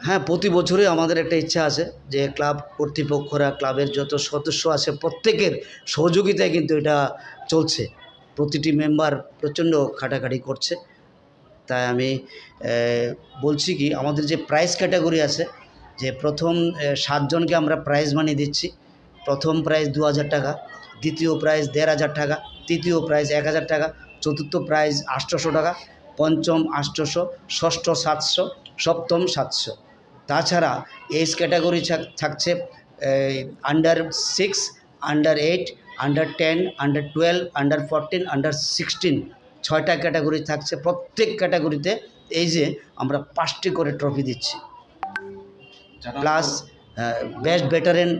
হ্যাঁ, প্রতি বছরই আমাদের একটা ইচ্ছা আছে যে ক্লাব কর্তৃপক্ষরা, ক্লাবের যত সদস্য আছে, প্রত্যেকের সহযোগিতায় কিন্তু এটা চলছে। প্রতিটি মেম্বার প্রচণ্ড খাটাখাটি করছে। তাই আমি, এ, বলছি কি, আমাদের যে প্রাইজ ক্যাটাগরি আছে, যে প্রথম, এ, সাতজনকে আমরা প্রাইজ মানি দিচ্ছি। প্রথম প্রাইজ দু হাজার টাকা, দ্বিতীয় প্রাইজ দেড় হাজার টাকা, তৃতীয় প্রাইজ এক হাজার টাকা, চতুর্থ প্রাইজ আটশোশো টাকা, পঞ্চম আটশোশো, ষষ্ঠ সাতশো, সপ্তম সাতশো। তাছাড়া এজ ক্যাটাগরি থাক-, থাকছে, এ, under six, under eight, under ten, under twelve, under fourteen, under sixteen, ছয়টা ক্যাটাগরি থাকছে। প্রত্যেক ক্যাটাগরিতে এই যে আমরা পাঁচটি করে ট্রফি দিচ্ছি। যারা প্লাস, আহ, বেস্ট ভেটারেন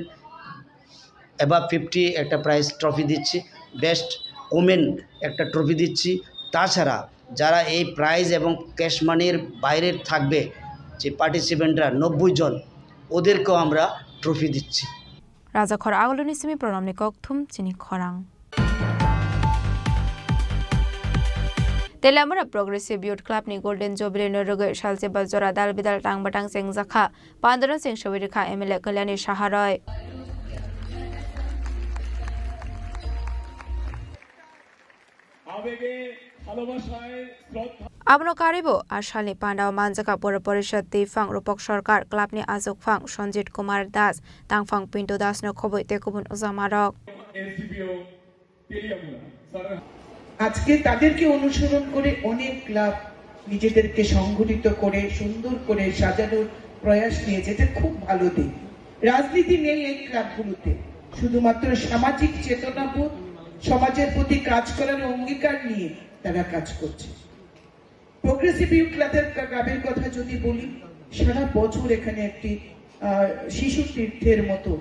অ্যাবাভ ফিফটি একটা প্রাইজ ট্রফি দিচ্ছি, বেস্ট ওমেন একটা ট্রফি দিচ্ছি। তাছাড়া যারা এই প্রাইজ এবং ক্যাশ মানির বাইরে থাকবে, যে পার্টিসিপেন্টরা নব্বই জন, ওদেরকেও আমরা ট্রফি দিচ্ছি। Rajakhor Aguluni simi pranamni kokthum chini khorang. Telamura Progressive Youth Club ni Golden Jubilee no rwgwi salchiba jora dal bidal tang batang chengjakha. Pandano chengsawi rikha M L A Kalyani Saha roi. আবেগে ভালোবাসায় শ্রদ্ধা। Abono karwibo a salni pandao manjakha Pura Porishad twiphang Rupak Sarkar, club ni achukphang Sanjit Kumar Das, tangphang Pintu Das no khobwi tei kubun ujamarok. SDPO Teliamura স্যারের আজকে তাদেরকে অনুসরণ করে অনেক ক্লাব নিজেদেরকে সংগঠিত করে সুন্দর করে সাজানোর প্রয়াস নিয়েছে, এটা খুব ভালো দিক। রাজনীতি নেই এই ক্লাবগুলোতে, শুধুমাত্র সামাজিক চেতনাবোধ, সমাজের প্রতি কাজ করার অঙ্গীকার নিয়ে তারা কাজ করছে। প্রোগ্রেসিভ ইউথ ক্লাবের, ক্লাবের কথা যদি বলি, সারা বছর এখানে একটি, আহ, শিশু তীর্থের মতো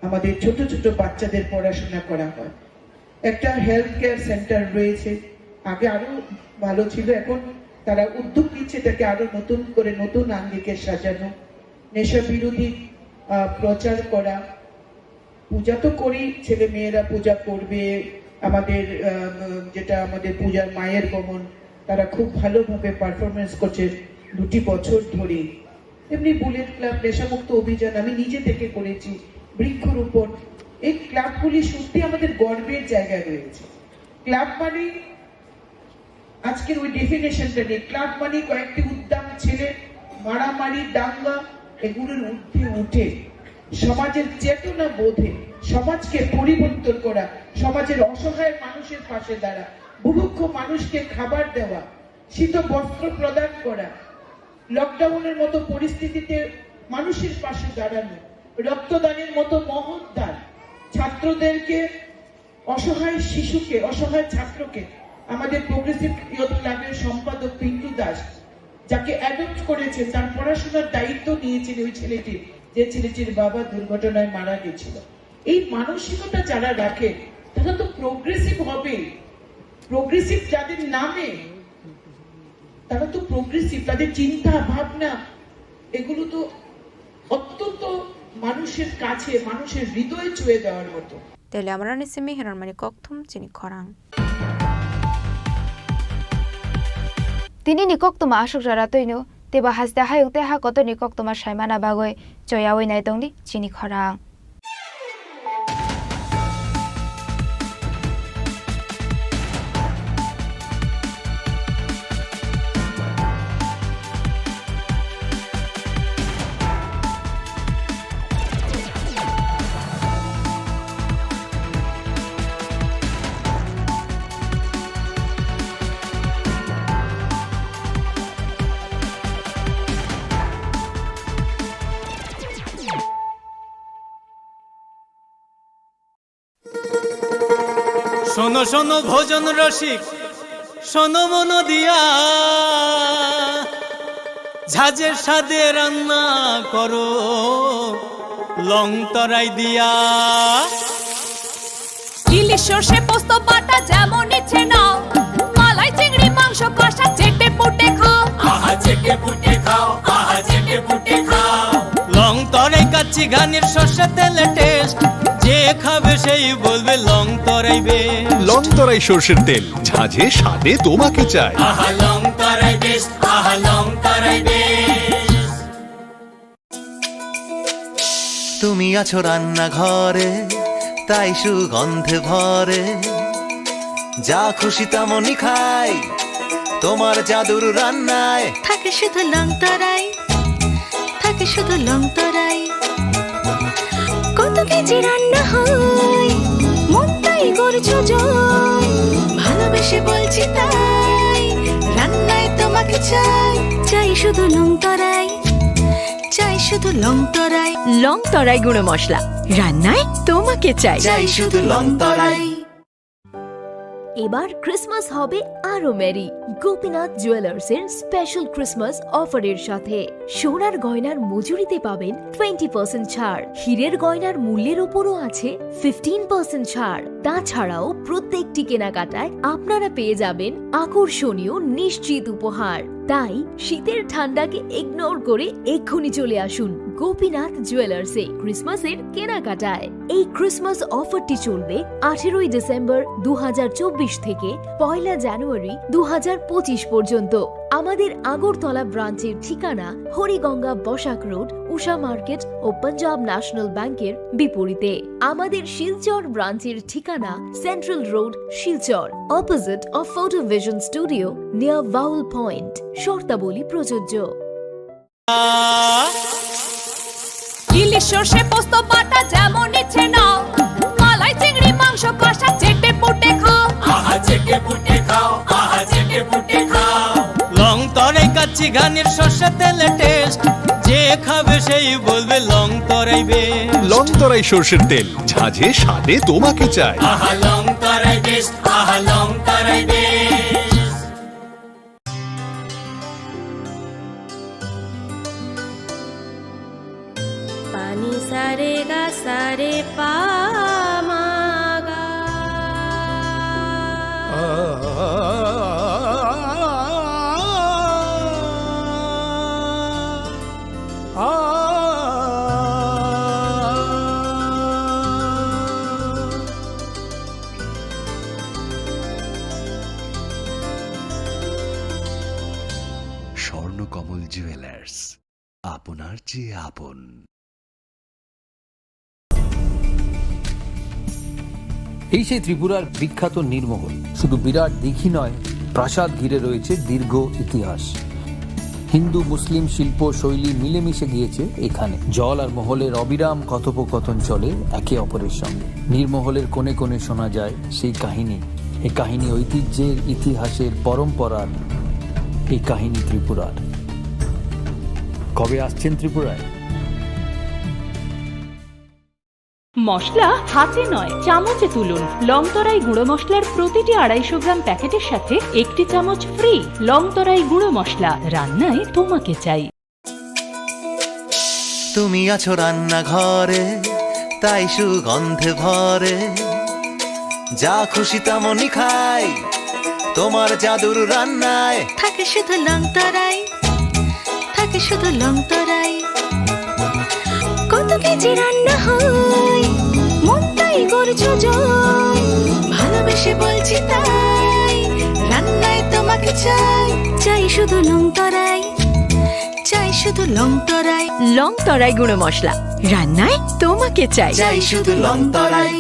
আমাদের ছোট ছোট বাচ্চাদের পড়াশোনা করা হয়। একটা হেলথ কেয়ার সেন্টার রয়েছে, আগে আরো ভালো ছিল, এখন তারা উদ্যোগ নিচ্ছে এটাকে আরো নতুন করে, নতুন আঙ্গিকে সাজানো, নেশা বিরোধী আহ, প্রচার করা। পূজা তো করি, ছেলে মেয়েরা পূজা করবে, আমাদের আহ, যেটা আমাদের পূজার মায়ের গমন, তারা খুব ভালোভাবে পারফরমেন্স করছে দুটি বছর ধরে। এমনি বুলেট ক্লাব, নেশামুক্ত অভিযান আমি নিজে থেকে করেছি, বৃক্ষরোপণ। এই ক্লাবগুলি সত্যি আমাদের গর্বের জায়গায় রয়েছে। ক্লাব মানে আজকের ওই ডেফিনেশনটা নেই। ক্লাব মানে কয়েকটি উদ্দাম ছেলে, মারামারি, দাঙ্গা, এগুলোর ঊর্ধ্বে উঠে সমাজের চেতনা বোধে সমাজকে পরিবর্তন করা, সমাজের অসহায় মানুষের পাশে দাঁড়া, বুভুক্ষ মানুষকে খাবার দেওয়া, শীত বস্ত্র প্রদান করা, লকডাউনের মতো পরিস্থিতিতে মানুষের পাশে দাঁড়ানো, রক্তদানের মতো মহৎ দান, ছাত্রদেরকে, অসহায় শিশুকে, অসহায় ছাত্রকে, আমাদের প্রোগ্রেসিভ ইয়ুথ ক্লাবের সম্পাদক পিন্টু দাস, যাকে অ্যাডপ্ট করেছে, তার পড়াশোনার দায়িত্ব নিয়েছেন ওই ছেলেটির, যে ছেলেটির বাবা দুর্ঘটনায় মারা গেছিল। এই মানসিকতা যারা রাখে, তারা তো প্রোগ্রেসিভ হবে। প্রোগ্রেসিভ যাদের নামে, তারা তো প্রোগ্রেসিভ, তাদের চিন্তা ভাবনা এগুলো তো অত্যন্ত মানুষের কাছে, মানুষের হৃদয়ে ছুঁয়ে দেওয়ার মতো। Tele amarani simi hiranmani kokthum chini khorang. Tini ni koktuma aswk jora twino teibo haste hayung tei ha kotorni koktuma saimana bagwi choyawi nai tongdi chini khorang. শোনো শোনো ভজন রসিক, শোনো মন দিয়া, ঝাঁঝে স্বাদে রান্না করো লং তরাই দিয়া। ইলিশ সর্ষে পোস্ত বাটা যেমন ইচ্ছে নাও, মালাই চিংড়ি মাংস কষা চেটে পুটে খাও। আহা চেটে পুটে খাও, আহা চেটে পুটে খাও। লং তরাই কাচ্চি ঘানির সর্ষে তেলে টেস্ট, যে খাবে সেই বলবে লং তরাই বেস্ট। লং তরাই সর্ষের তেল, ঝাঁঝে স্বাদে তোমাকে চাই। আহা লং তরাই বেস্ট, আহা লং তরাই বেস্ট। তুমি আছো রান্নাঘরে, তাই সুগন্ধে ভরে। যা খুশি তেমনই খাই, তোমার জাদুর রান্নায়। থাকে শুধু লং তরাই, থাকে শুধু লং তরাই। কত কেজি রান্না হয়, মনটাই করছো জয়। ভালোবেসে বলছি তাই, রান্নায় তোমাকে চাই। চাই শুধু লং তরাই, চাই শুধু লং তরাই। লং তরাই গুঁড়ো মশলা, রান্নায় তোমাকে চাই। চাই শুধু লং তরাই। এবার ক্রিসমাস হবে আরো মেরি গোপীনাথ জুয়েলার্স এর স্পেশাল ক্রিসমাস অফারের সাথে। সোনার গয়নার মজুরিতে পাবেন টোয়েন্টি পার্সেন্ট ছাড়, হীরের গয়নার মূল্যের ওপরও আছে ফিফটিন পার্সেন্ট ছাড়। তাছাড়াও প্রত্যেকটি কেনাকাটায় আপনারা পেয়ে যাবেন আকর্ষণীয় নিশ্চিত উপহার। তাই শীতের ঠান্ডাকে ইগনোর করে এক্ষুনি চলে আসুন গোপীনাথ জুয়েলার্সে ক্রিসমাসের কেনাকাটায়। এই ক্রিসমাস অফারটি চলবে আঠেরোই ডিসেম্বর দু হাজার চব্বিশ থেকে পয়লা জানুয়ারি দু হাজার পঁচিশ পর্যন্ত। আমাদের আগরতলা ব্রাঞ্চের ঠিকানা হরিগঙ্গা বসাক রোড, উষা মার্কেট ও পাঞ্জাব ন্যাশনাল ব্যাংকের বিপরীতে। আমাদের শিলচর ব্রাঞ্চের ঠিকানা central road, Silchar, opposite of photo vision studio, near Bhaul point. শর্তাবলী প্রযোজ্য। ইলিশ সর্ষে পোস্ত বাটা যেমন ইচ্ছে নাও, মালাই চিংড়ি মাংস কষা চেটে পুটে খাও। আহা চেটে পুটে খাও, আহা চেটে পুটে খাও। লং তরাই কাচ্চি ঘানির সর্ষে তেলে টেস্ট, যে খাবে সেই বলবে লং তরাই বেস্ট। লং তরাই সর্ষের তেল, ঝাঁঝে স্বাদে তোমাকে চাই। আহা লং তরাই বেস্ট, আহা লং তরাই বেস্ট। পানি Re ga sa re pa ma ga. Swarnakamal jewellers, আপনার চেয়ে আপন। এই সেই ত্রিপুরার বিখ্যাত নীরমহল। শুধু বিরাট দিঘি নয়, প্রাসাদ ঘিরে রয়েছে দীর্ঘ ইতিহাস। হিন্দু মুসলিম শিল্প শৈলী মিলেমিশে গিয়েছে এখানে। জল আর মহলের অবিরাম কথোপকথন চলে একে অপরের সঙ্গে। নীরমহলের কোণে কোণে শোনা যায় সেই কাহিনী। এই কাহিনী ঐতিহ্যের, ইতিহাসের, পরম্পরার। এই কাহিনী ত্রিপুরার। কবে আসছেন ত্রিপুরায়? মশলা হাতে নয়, চামচে তুলুন। লং তরাই গুঁড়ো মশলার প্রতিটি আড়াইশো গ্রাম প্যাকেটের সাথে একটি চামচ ফ্রি। লং তরাই গুঁড়ো মশলা, রান্নায় তোমাকে চাই। তুমি আছো রান্নাঘরে, তাই সুগন্ধে ভরে। যা খুশি তেমনই খাই, তোমার জাদুর রান্নায়। থাকে শুধু লং তরাই, থাকে শুধু লং তরাই। কত কেজি রান্না হয়, মনটাই করছো জয়। ভালোবেসে বলছি তাই, রান্নায় তোমাকে চাই। চাই শুধু লং তরাই, চাই শুধু লং তরাই। লং তরাই গুঁড়ো মশলা, রান্নায় তোমাকে চাই। চাই শুধু লং তরাই।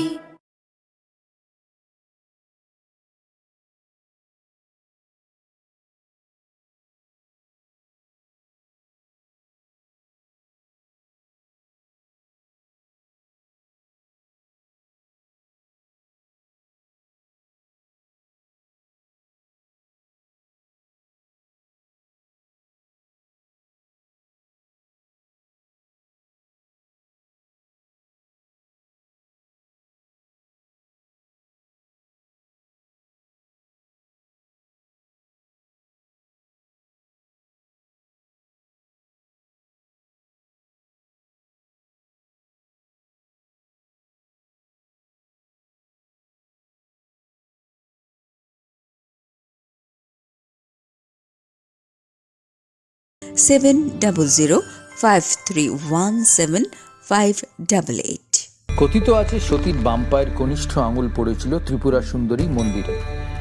Seven double zero five three one seven five double eight। কথিত আছে সতীর বাম পায়ের কনিষ্ঠ আঙুল পড়েছিল ত্রিপুরা সুন্দরী মন্দিরে।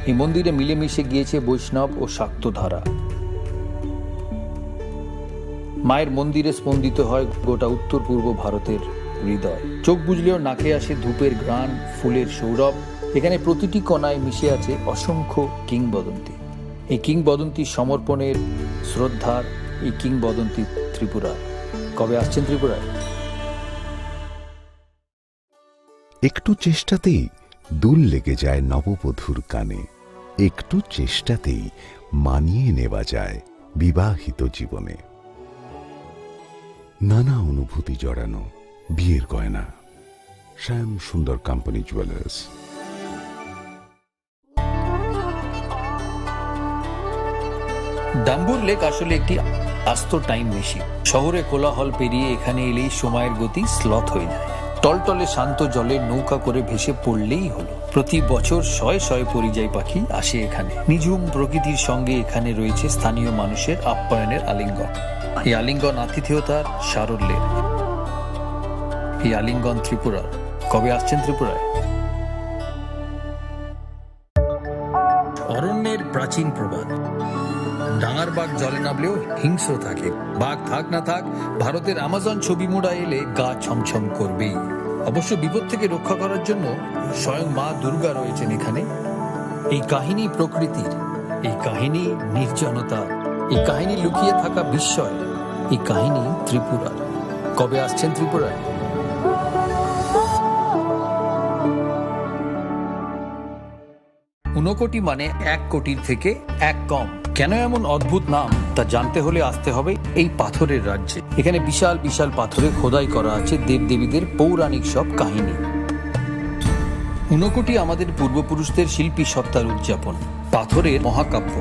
এই মন্দিরে মিলেমিশে গিয়েছে বৈষ্ণব ও শাক্ত ধারা। মায়ের মন্দিরে স্পন্দিত হয় গোটা উত্তর পূর্ব ভারতের হৃদয়। চোখ বুজলেও নাকে আসে ধূপের ঘ্রাণ, ফুলের সৌরভ। এখানে প্রতিটি কণায় মিশে আছে অসংখ্য কিংবদন্তি। এই কিংবদন্তি সমর্পণের, শ্রদ্ধার, এই কিংবদন্তি ত্রিপুরার। কবে আসছেন ত্রিপুরায়? একটু চেষ্টাতেই দুল লেগে যায় নববধূর কানে। একটু চেষ্টাতেই মানিয়ে নেওয়া যায় বিবাহিত জীবনে। নানা অনুভূতি জড়ানো বিয়ের গয়না। শ্যাম সুন্দর কোম্পানি জুয়েলার্স। ডাম্বুর লেক আসলে একটি আস্ত টাইম মেশিন। শহরে কোলাহল পেরিয়ে এখানে এলেই সময়ের গতি স্লথ হয়ে যায়। টলটলে শান্ত জলে নৌকা করে ভেসে পড়লেই হলো। প্রতি বছর শয়ে শয়ে পরিযায়ী পাখি আসে এখানে। নিঝুম প্রকৃতির সঙ্গে এখানে রয়েছে স্থানীয় মানুষের আপ্যায়নের আলিঙ্গন। এই আলিঙ্গন আতিথেয়তার সারল্যের। এই আলিঙ্গন ত্রিপুরার। কবে আসছেন ত্রিপুরায়? অরণ্যের প্রাচীন প্রবাদ। ডাঙার বাঘ জলে নামলেও হিংস্র থাকে। বাঘ থাক না থাক, ভারতের আমাজন ছবি মুড়া এলে গা ছমছম করবেই। অবশ্য বিপদ থেকে রক্ষা করার জন্য স্বয়ং মা দুর্গা রয়েছেন এখানে। এই কাহিনী প্রকৃতির, এই কাহিনী নির্জনতার, এই কাহিনী লুকিয়ে থাকা বিস্ময়, এই কাহিনী ত্রিপুরার। কবে আসছেন ত্রিপুরায়? ঊনকোটি মানে এক কোটির থেকে এক কম। কেন এমন অদ্ভুত নাম, তা জানতে হলে আসতে হবে এই পাথরের রাজ্যে। এখানে বিশাল বিশাল পাথরে খোদাই করা আছে দেবদেবীদের পৌরাণিক সব কাহিনী। ঊনকোটি আমাদের পূর্বপুরুষদের শিল্পী সত্তার উদযাপন। পাথরের মহাকাব্য।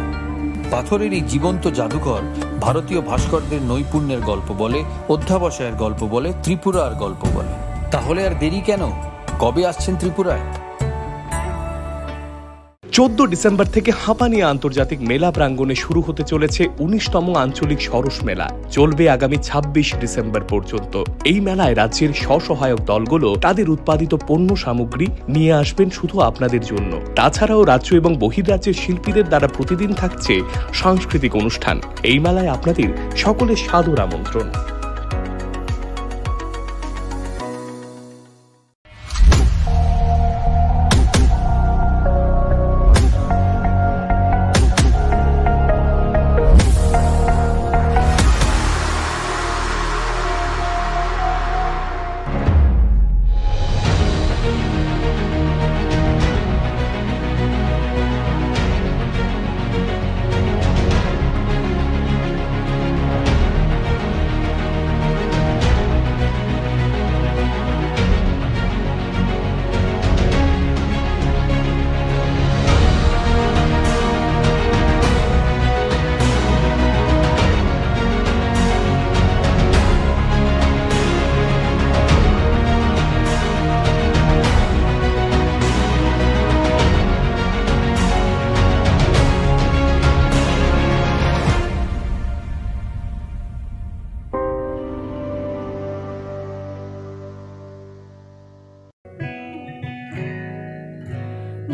পাথরের এই জীবন্ত জাদুঘর ভারতীয় ভাস্করদের নৈপুণ্যের গল্প বলে, অধ্যাবসায়ের গল্প বলে, ত্রিপুরার গল্প বলে। তাহলে আর দেরি কেন? কবে আসছেন ত্রিপুরায়? চোদ্দ ডিসেম্বর থেকে হাপানি আন্তর্জাতিক মেলা প্রাঙ্গণে শুরু হতে চলেছে উনিশতম আঞ্চলিক সরস মেলা। চলবে আগামী ছাব্বিশ ডিসেম্বর পর্যন্ত। এই মেলায় রাজ্যের স্বসহায়ক দলগুলো তাদের উৎপাদিত পণ্য সামগ্রী নিয়ে আসবেন শুধু আপনাদের জন্য। তাছাড়াও রাজ্য এবং বহির্রাজ্যের শিল্পীদের দ্বারা প্রতিদিন থাকছে সাংস্কৃতিক অনুষ্ঠান। এই মেলায় আপনাদের সকলের সাদর আমন্ত্রণ।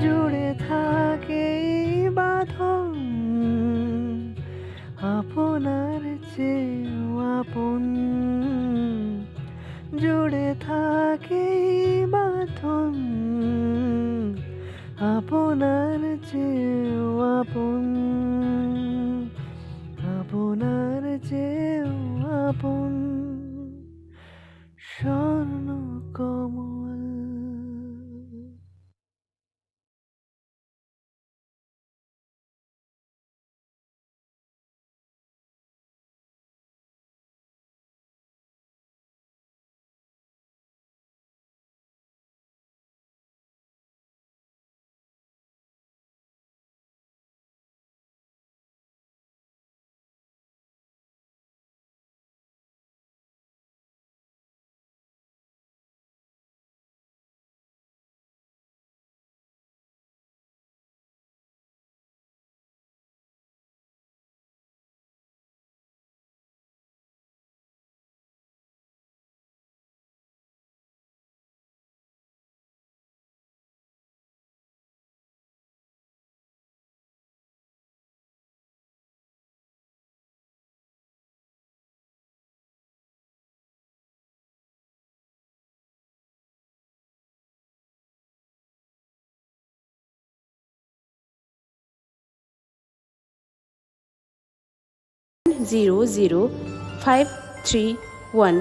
জুড়ে থাকে এই বাঁধন আপনার চেয়েও আপন। জুড়ে থাকে এই বাঁধন আপনার চেয়েও আপন, আপনার চেয়েও আপন। স্বর্ণ কমল। Zero zero five three one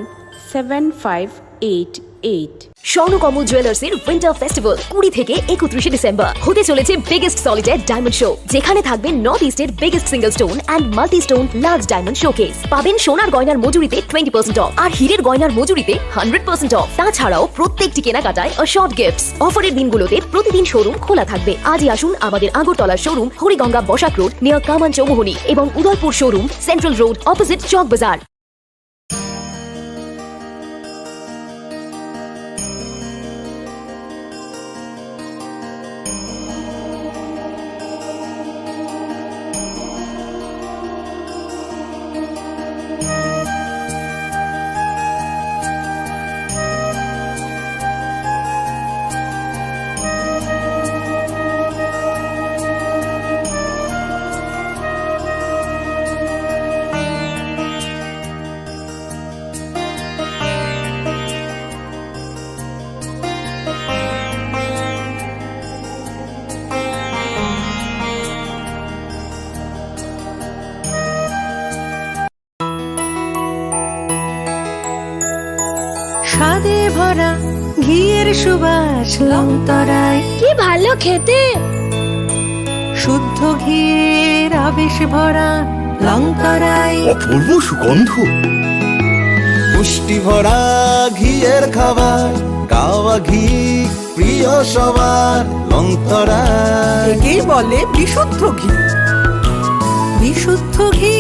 seven five eight eight। Swarnakamal জুয়েলার্সের উইন্টার ফেস্টিভ্যাল কুড়ি থেকে একত্রিশে ডিসেম্বর। হতে চলেছে বিগেস্ট সলিটার ডায়মন্ড শো, যেখানে থাকবে নর্থ ইস্টের biggest single stone and multi stone large diamond showcase. পাবেন সোনার গয়নার মজুরিতে টোয়েন্টি পার্সেন্ট অফ আর হীরের গয়নার মজুরিতে হান্ড্রেড পার্সেন্ট অফ। তাছাড়াও প্রত্যেকটি কেনাকাটায় অ্যাসর্ড গিফটস। অফারের দিনগুলোতে প্রতিদিন শোরুম খোলা থাকবে। আজই আসুন আমাদের আগরতলার showroom Hariganga Basak road near Kaman Chowmuhani এবং Udaipur showroom central road opposite Chowk Bazar. স্বাদে ভরা ঘিয়ের সুবাস লংতরায়। কি ভালো খেতে! শুদ্ধ ঘিয়ের আবেশ ভরা লংতরায়। অপূর্ব সুগন্ধ। পুষ্টি ভরা ঘিয়ের খাবার, গাওয়া ঘি প্রিয় সবার, লংতরায়। একেই বলে বিশুদ্ধ ঘি। বিশুদ্ধ ঘি,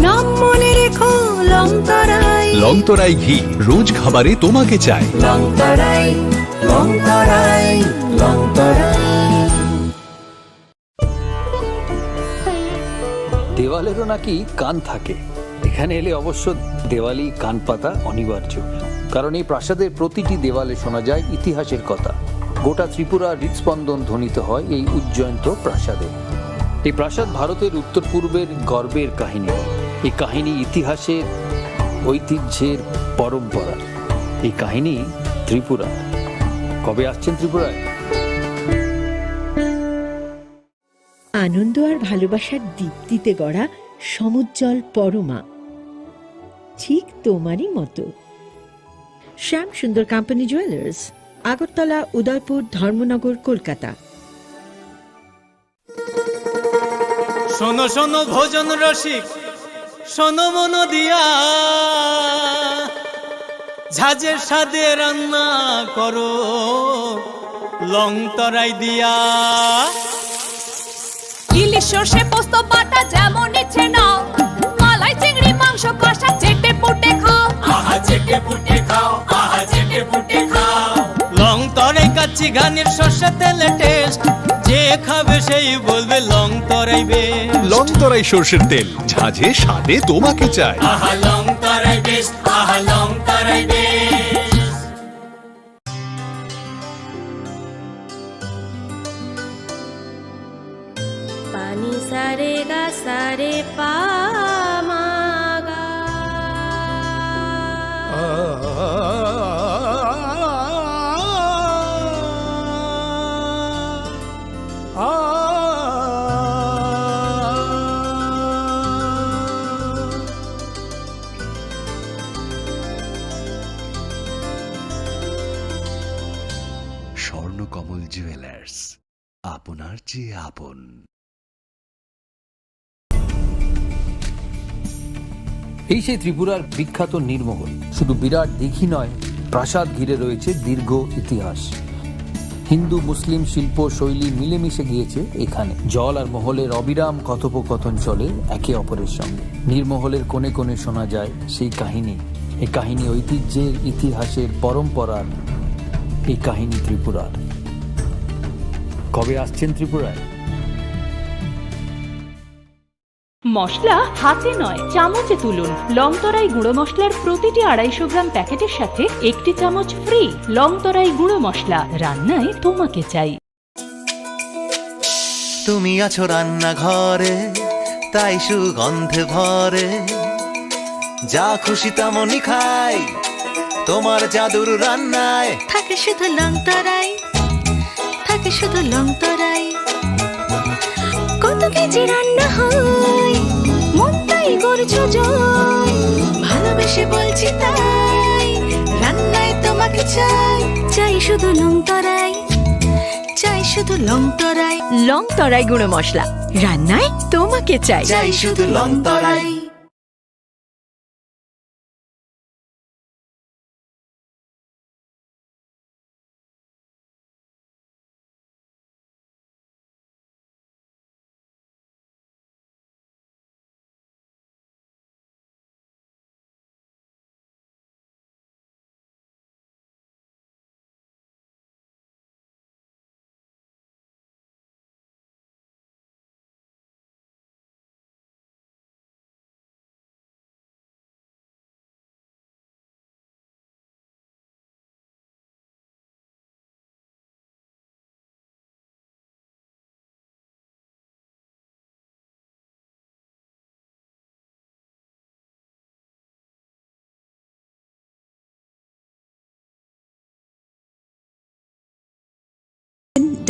নাম মনে রেখো লংতরাই। লংতরাই ঘি, রোজ খাবারে তোমাকে চাই। লংতরাই, লংতরাই, লংতরাই। দেওয়ালেরও নাকি কান থাকে। এখানে এলে অবশ্য দেওয়ালি কান পাতা অনিবার্য, কারণ এই প্রাসাদের প্রতিটি দেওয়ালে শোনা যায় ইতিহাসের কথা। গোটা ত্রিপুরার হৃদস্পন্দন ধ্বনিত হয় এই উজ্জয়ন্ত প্রাসাদে। এই প্রাসাদ ভারতের উত্তর পূর্বের গর্বের কাহিনী। এই কাহিনী ইতিহাসের, ঐতিহ্যের, পরম্পরার। এই কাহিনী ত্রিপুরা। কবে আসছেন ত্রিপুরায়? আনন্দ আর ভালোবাসার দীপ্তিতে গড়া সমুজ্জ্বল পরমা, ঠিক তোমারই মতো। শ্যাম সুন্দর কোম্পানি জুয়েলার্স, আগরতলা, উদয়পুর, ধর্মনগর, কলকাতা। শোনো শোনো ভোজন রসিক, শোনো মন দিয়া, ঝাঁঝের স্বাদে রান্না করো লং তরাই দিয়া। ইলিশ সর্ষে পোস্ত বাটা যেমন ইচ্ছে নাও, মালাই চিংড়ি মাংস কষা চেটে পুটে খাও। আহা চেটে পুটে খাও, আহা চেটে পুটে খাও। লং তরাই কাচ্চি ঘানির সর্ষে তেলে টেস্ট, যে খাবে সেই বলবে লং তরাই বেস্ট। লং তরাই সর্ষের তেল, ঝাঁঝে স্বাদে তোমাকে চাই। আহা লং তরাই বেস্ট, আহা লং তরাই best. Pani sare ga sare pa ma ga. Swarnakamal jewellers, আপনার চেয়ে আপন। এই সেই ত্রিপুরার বিখ্যাত নীরমহল। শুধু বিরাট দিঘি নয়, প্রাসাদ ঘিরে রয়েছে দীর্ঘ ইতিহাস। হিন্দু মুসলিম শিল্প শৈলী মিলেমিশে গিয়েছে এখানে। জল আর মহলের অবিরাম কথোপকথন চলে একে অপরের সঙ্গে। নীরমহলের কোণে কোণে শোনা যায় সেই কাহিনী। এই কাহিনী ঐতিহ্যের, ইতিহাসের, পরম্পরার। এই কাহিনী ত্রিপুরার। কবে আসছেন ত্রিপুরায়? মশলা হাতে নয়, চামচে তুলুন। লংতরাই গুঁড়ো মশলার প্রতিটি আড়াইশো গ্রাম প্যাকেটের সাথে একটি চামচ ফ্রি। লংতরাই গুঁড়ো মশলা, রান্নায় তোমাকে চাই। তুমি আছো রান্নাঘরে, তাই সুগন্ধে ভরে। যা খুশি তেমনই খাই, তোমার জাদুর রান্নায়। থাকে শুধু লংতরাই, থাকে শুধু লংতরাই। কত কেজি রান্না হয়, মনটাই করছো জয়। ভালোবেসে বলছি তাই, রান্নায় তোমাকে চাই। চাই শুধু লংতরাই, চাই শুধু লংতরাই। লংতরাই গুঁড়ো মশলা, রান্নায় তোমাকে চাই। চাই শুধু লংতরাই।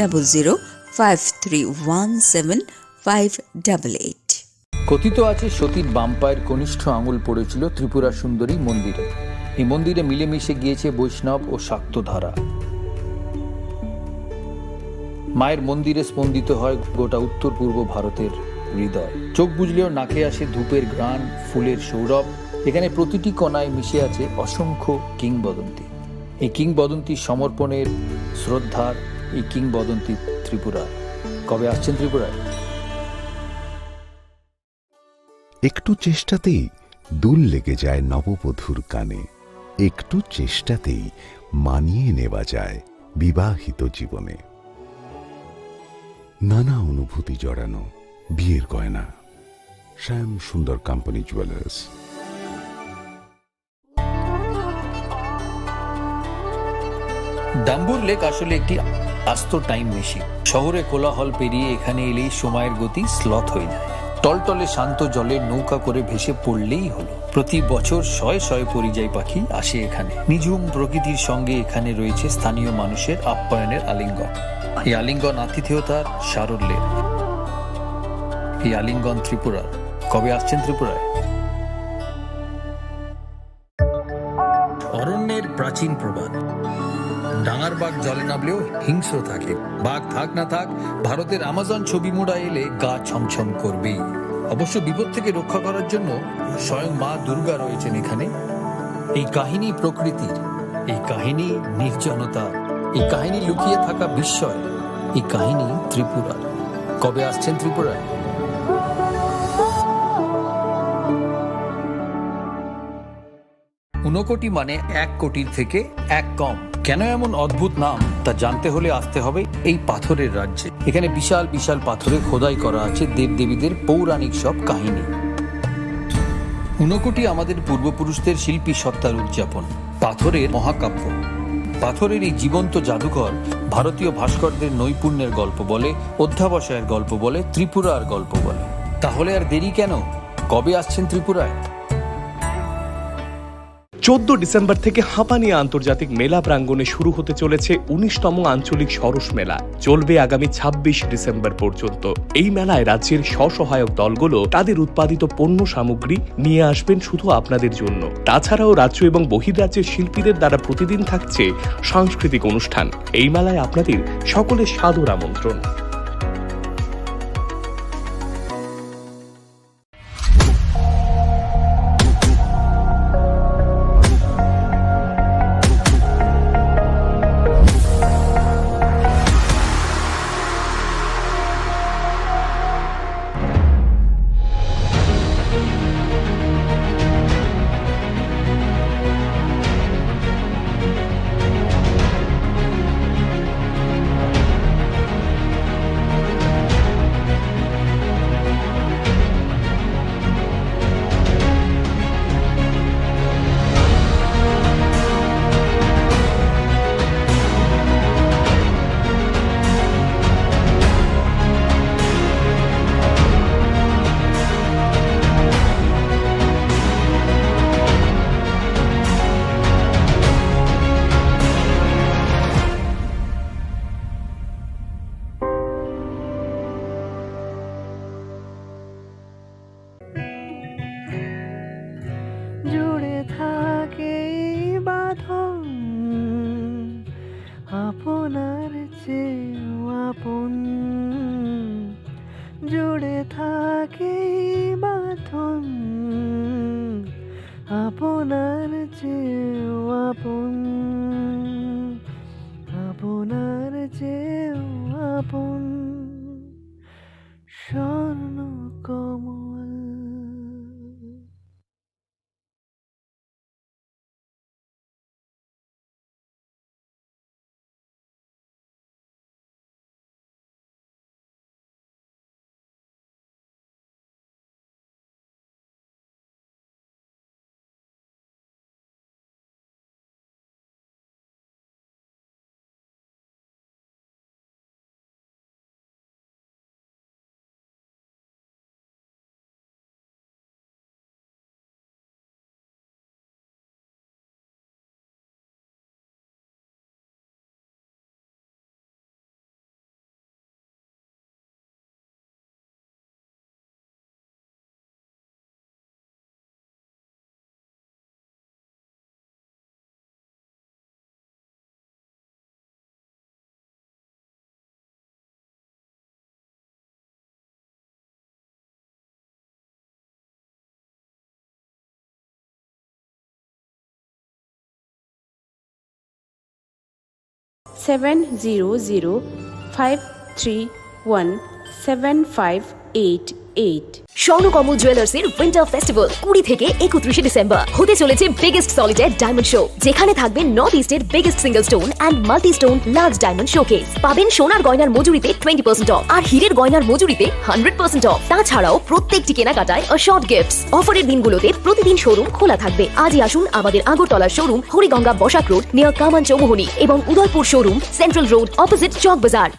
Double zero five three one seven five double eight। কথিত আছে সতীর বাম পায়ের কনিষ্ঠ আঙুল পড়েছিল ত্রিপুরা সুন্দরী মন্দিরে। এই মন্দিরে মিলেমিশে গিয়েছে বৈষ্ণব ও শাক্ত ধারা। মায়ের মন্দিরে স্পন্দিত হয় গোটা উত্তর পূর্ব ভারতের হৃদয়। চোখ বুজলেও নাকে আসে ধূপের ঘ্রাণ, ফুলের সৌরভ। এখানে প্রতিটি কণায় মিশে আছে অসংখ্য কিংবদন্তি। এই কিংবদন্তি সমর্পণের, শ্রদ্ধার, এই কিংবদন্তি ত্রিপুরার। কবে আসছেন ত্রিপুরায়? একটু চেষ্টাতেই দুল লেগে যায় নববধূর কানে। একটু চেষ্টাতেই মানিয়ে নেওয়া যায় বিবাহিত জীবনে। নানা অনুভূতি জড়ানো বিয়ের গয়না। শ্যাম সুন্দর কোম্পানি জুয়েলার্স। ডাম্বুর লেক আসলে একটি আস্ত টাইম মেশিন। শহরে কোলাহল পেরিয়ে এখানে এলেই সময়ের গতি স্লথ হয়ে যায়। টলটলে শান্ত জলে নৌকা করে ভেসে পড়লেই হলো। প্রতি বছর শয়ে শয়ে পরিযায়ী পাখি আসে এখানে। নিঝুম প্রকৃতির সঙ্গে এখানে রয়েছে স্থানীয় মানুষের আপ্যায়নের আলিঙ্গন। এই আলিঙ্গন আতিথেয়তার সারল্যের। এই আলিঙ্গন ত্রিপুরার। কবে আসছেন ত্রিপুরায়? অরণ্যের প্রাচীন প্রবাদ, ডাঙার বাঘ জলে নামলেও হিংস্র থাকে। বাঘ থাক না থাক, ভারতের আমাজন ছবি মুড়া এলে গা ছমছম করবেই। অবশ্য বিপদ থেকে রক্ষা করার জন্য স্বয়ং মা দুর্গা রয়েছেন এখানে। এই কাহিনী প্রকৃতির, এই কাহিনী নির্জনতা, এই কাহিনী লুকিয়ে থাকা বিস্ময়, এই কাহিনী ত্রিপুরার। কবে আসছেন ত্রিপুরায়? ঊনকোটি মানে এক কোটির থেকে এক কম। কেন এমন অদ্ভুত নাম, তা জানতে হলে আসতে হবে এই পাথরের রাজ্যে। এখানে বিশাল বিশাল পাথরে খোদাই করা আছে দেবদেবীদের পৌরাণিক সব কাহিনী। ঊনকোটি আমাদের পূর্বপুরুষদের শিল্পী সত্তার উদযাপন। পাথরের মহাকাব্য। পাথরের এই জীবন্ত জাদুঘর ভারতীয় ভাস্করদের নৈপুণ্যের গল্প বলে, অধ্যাবসায়ের গল্প বলে, ত্রিপুরার গল্প বলে। তাহলে আর দেরি কেন? কবে আসছেন ত্রিপুরায়? চোদ্দ ডিসেম্বর থেকে হাঁপানিয়া আন্তর্জাতিক মেলা প্রাঙ্গণে শুরু হতে চলেছে উনিশতম আঞ্চলিক সরস মেলা। চলবে আগামী ছাব্বিশ ডিসেম্বর পর্যন্ত। এই মেলায় রাজ্যের স্বসহায়ক দলগুলো তাদের উৎপাদিত পণ্য সামগ্রী নিয়ে আসবেন শুধু আপনাদের জন্য। তাছাড়াও রাজ্য এবং বহির্রাজ্যের শিল্পীদের দ্বারা প্রতিদিন থাকছে সাংস্কৃতিক অনুষ্ঠান। এই মেলায় আপনাদের সকলের সাদর আমন্ত্রণ। জুড়ে থাকে এই বাঁধন, আপনার চেয়েও আপন। জুড়ে থাকে এই বাঁধন, আপনার চেয়েও আপন, আপনার চেয়েও আপন। স্বর্ণ কমল। Seven zero zero five three one seven five eight eight. Swarnakamal জুয়েলার্সের উইন্টার ফেস্টিভ্যাল কুড়ি থেকে একত্রিশে ডিসেম্বর। হতে চলেছে বিগেস্ট সলিটারি ডায়মন্ড শো, যেখানে থাকবে নর্থ ইস্টের biggest single stone and multi stone large diamond showcase. পাবেন সোনার গয়নার মজুরিতে টোয়েন্টি পার্সেন্ট অফ আর হীরের গয়নার মজুরিতে হান্ড্রেড পার্সেন্ট অফ। তাছাড়াও প্রত্যেকটি কেনাকাটায় অ্যাসর্ড গিফটস। অফারের দিনগুলোতে প্রতিদিন শোরুম খোলা থাকবে। আজই আসুন আমাদের Agartala showroom, Hariganga Basak road, near Kaman Chowmuhani, এবং Udaipur showroom, central road, opposite Chowk বাজার।